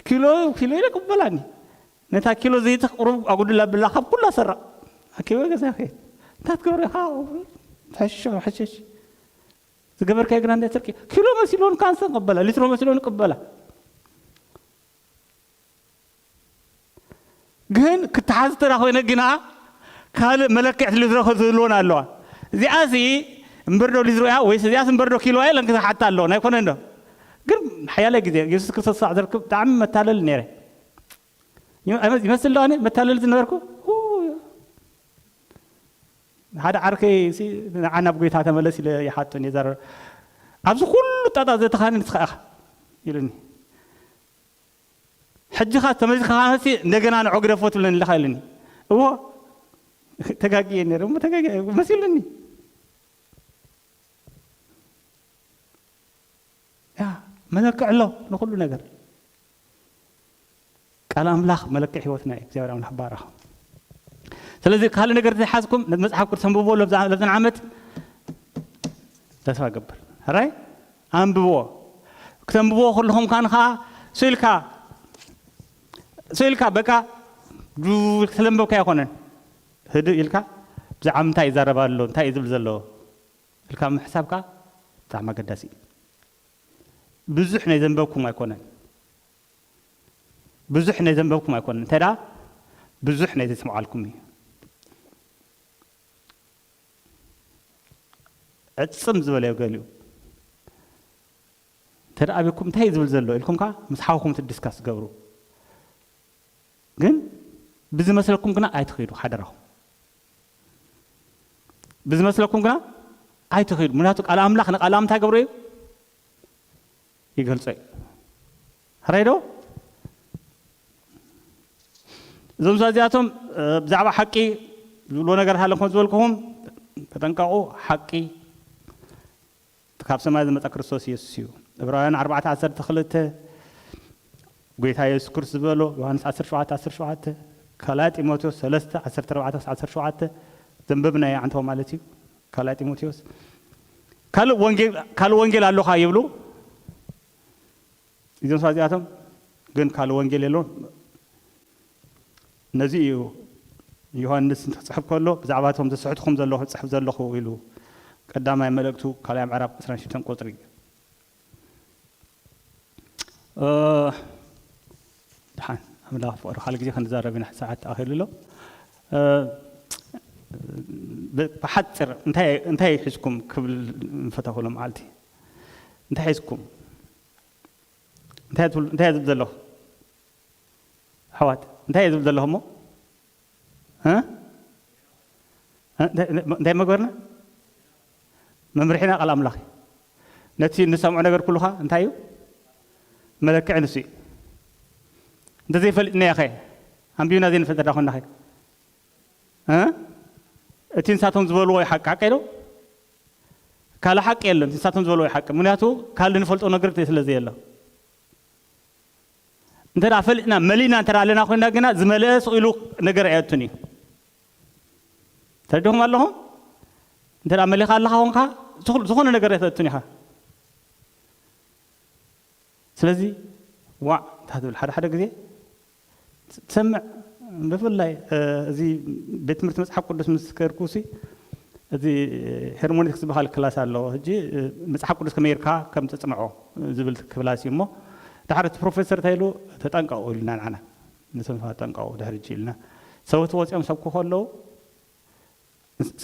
ኪሎ ኪሎ ኢለ ቅበላኒ። ነታ ኪሎ ዘይቲ ቁሩብ ኣጉድላ ብላ ካብ ኩላ ሰረቕ ኣኪበ ገዛ ከይድ። እንታይ ትገብር ኢኻ? ሕሽሽ ሕሽሽ ዝገበርካዮ ግና እንታይ ትርቂ? ኪሎ መሲሎን ካንሰ ቅበላ ሊትሮ መሲሎን ቅበላ። ግን ክትሓዝ ተራ ኮይነ ግና ካልእ መለክዕቲ ሊትሮ ዝህልወን ኣለዋ። እዚኣሲ እምበርዶ ሊትሮ እያ ወይስ እዚኣስ እምበርዶ ኪሎ እያ ኢለን ክሓታ ኣለዎ። ኣይኮነን ዶ? ግን ሓያለ ግዜ የሱስ ክርስቶስ ክሳዕ ዝርክብ ብጣዕሚ መታለል ነይረ። ይመ- ይመስል ዶ ኣነ መታለል ዝነበርኩ? ኡ፣ ሓደ ዓርከይ ሲ ንዓ ናብ ጎይታ ተመለስ ኢለ ይሓቶ እየ። ዛረ ኣብዚ ኩሉ ጣጣ ዘተኻኒ ንስኻ ኢኻ ኢሉኒ። ሕጂ ኸ ተመሊስካ ኸዓ መሲ እንደገና ንዖ ግደፎ ትብለኒ ኣለኻ ኢሉኒ። እዎ ተጋግየ ነይረ እሞ ተጋግየ መሲሉኒ። ያ መለክዕ ኣሎ ንኹሉ ነገር። ቃል ኣምላኽ መለክዕ ህይወትና እዩ። እግዚኣብሔር ኣምላኽ ባረኽ። ስለዚ ካልእ ነገር ዘይሓዝኩም ነቲ መጽሓፍ ቅዱስ ኣንብብዎ ለብዛ- ለብዘን ዓመት ተስፋ ገብር ሕራይ ኣንብብዎ። ክተንብብዎ ከለኹም ካን ኸዓ ስኢልካ ስኢልካ በቃ ዱ- ስለንበብካ ኣይኮነን ህድእ ኢልካ ብዛዕባ ምንታይ ይዛረብ ኣሎ እንታይ እዩ ዝብል ዘለዎ ኢልካ ምሕሳብካ ብጣዕሚ ኣገዳሲ እዩ። ብዙሕ ናይ ዘንበብኩም ኣይኮነን ብዙሕ ናይ ዘንበብኩም ኣይኮነን እንተ ደኣ ብዙሕ ናይ ዘስምዓልኩም እዩ። ዕጽም ዝበለዮ ገሊኡ እንተ ደኣ ኣበኩም እንታይ ዝብል ዘሎ ኢልኩም ከኣ ምስ ሓውኩም እቲ ዲስካስ ገብሩ። ግን ብዝመስለኩም ግና ኣይትኺዱ ሓደራኹም። ብዝመስለኩም ግና ኣይትኺዱ። ምክንያቱ ቃል ኣምላኽ ንቃል ኣምንታይ ገብሮ እዩ ይገልጾ እዩ። ሕራይ ዶ? እዞም ዛዚኣቶም ብዛዕባ ሓቂ ዝብልዎ ነገር ሃለ ከም ዝበልኩኹም ተጠንቀቑ። ሓቂ ካብ ሰማይ ዝመጸ ክርስቶስ ኢየሱስ እዩ። ዕብራውያን ኣርባዕተ ዓሰርተ ክልተ ጎይታ የሱስ ክርስቶስ ዝበሎ ዮሃንስ ዓሰርተ ሸውዓተ ዓሰርተ ሸውዓተ ካልኣይ ጢሞቴዎስ ሰለስተ ዓሰርተ ኣርባዕተ ዓሰርተ ሸውዓተ ዘንበብናዮ ዓንተው ማለት እዩ። ካልኣይ ጢሞቴዎስ ካልእ ወንጌል ካልእ ወንጌል ኣለኻ ይብሉ። እዞም ሰባት እዚኣቶም ግን ካልእ ወንጌል የለውን። ነዚ እዩ ዮሃንስ እንትክፅሕፍ ከሎ ብዛዕባ እቶም ዘስሕትኹም ዘለኹ ዝፅሕፍ ዘለኹ ኢሉ ቀዳማይ መልእክቱ ካልኣይ ምዕራፍ ዕስራን ሽዱሽተን ቁፅሪ። እ፣ ድሓን ኣምላኽ ፍቕሪ ካልእ ግዜ ክንዛረብ ኢና፣ ሰዓት ተኣኺሉ ኣሎ። እ፣ ብ- ብሓፂር እንታይ እንታይ ሒዝኩም ክብል ንፈተኹ ሎም ዓልቲ እንታይ ሒዝኩም እንታይ ትብል እንታይ ዝብል ዘለኹ ኣሕዋት እንታይ ዝብል ዘለኹ እሞ እ? እ? እንታይ እንታይ መግበርና መምርሒና ቃል ኣምላኽ እዩ። ነቲ እንሰምዖ ነገር ኩሉኻ እንታይ እዩ መለክዒ ንሱ እዩ። እንተዘይፈሊጥናዮ ኸ ኣንቢብና ዘይንፈልጥ ዳ ኮንና ኸ እ? እቲ ንሳቶም ዝበልዎ እዩ ሓቂ ሓቂ ዶ? ካልእ ሓቂ የለን። ንሳቶም ዝበልዎ ሓቂ። ምክንያቱ ካልእ ንፈልጦ ነገር ስለ ዘየለ። እንተ ደኣ ፈሊጥና መሊእና እንተ ደኣ ኣለና ኮይና ግና ዝመልአ ስቕ ኢሉ ነገር ኣየእቱን እዩ። ተረዲኹም ኣለኹም? እንተ ደኣ መሊኻ ኣለኻ ኮንካ ዝኾነ ነገር ኣይተእቱን ኢኻ። ስለዚ ዋዕ እንታይ ትብል ሓደ ሓደ ግዜ ትሰምዕ ብፍላይ እዚ ቤት ትምህርቲ መፅሓፍ ቅዱስ ምስ ከድኩ ሲ እዚ ሄርሞኒክስ ዝበሃል ክላስ ኣለዎ ሕጂ መፅሓፍ ቅዱስ ከመይ ጌርካ ከም ተፅንዖ ዝብል ክላስ እዩ እሞ ድሓር እቲ ፕሮፌሰር እንታይ ኢሉ ተጠንቀቑ ኢሉና ንዓና ንሰንፋ ተጠንቀቑ ድሕር እጂ ኢልና ሰበክቲ ወፂኦም ሰብኩ ከለዉ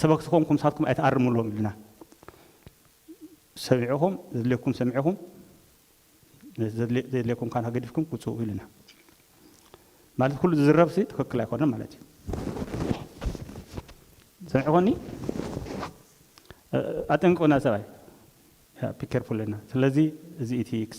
ሰበክቲ ኮንኩም ንሳትኩም ኣይትኣርምሎም ኢልና። ሰሚዕኹም፣ ዘድልየኩም ሰሚዕኹም፣ ዘድልየ-፣ ዘድልየኩም ካን ገዲፍኩም ውፅኡ ኢልና። ማለት ኩሉ ዝዝረብ ሲ ትክክል ኣይኮነን ማለት እዩ። ሰሚዕኹኒ? እ፣ ኣጠንቅቑና ሰብኣይ። ያ፣ be careful ና። ስለዚ እዚ ኢቲክስ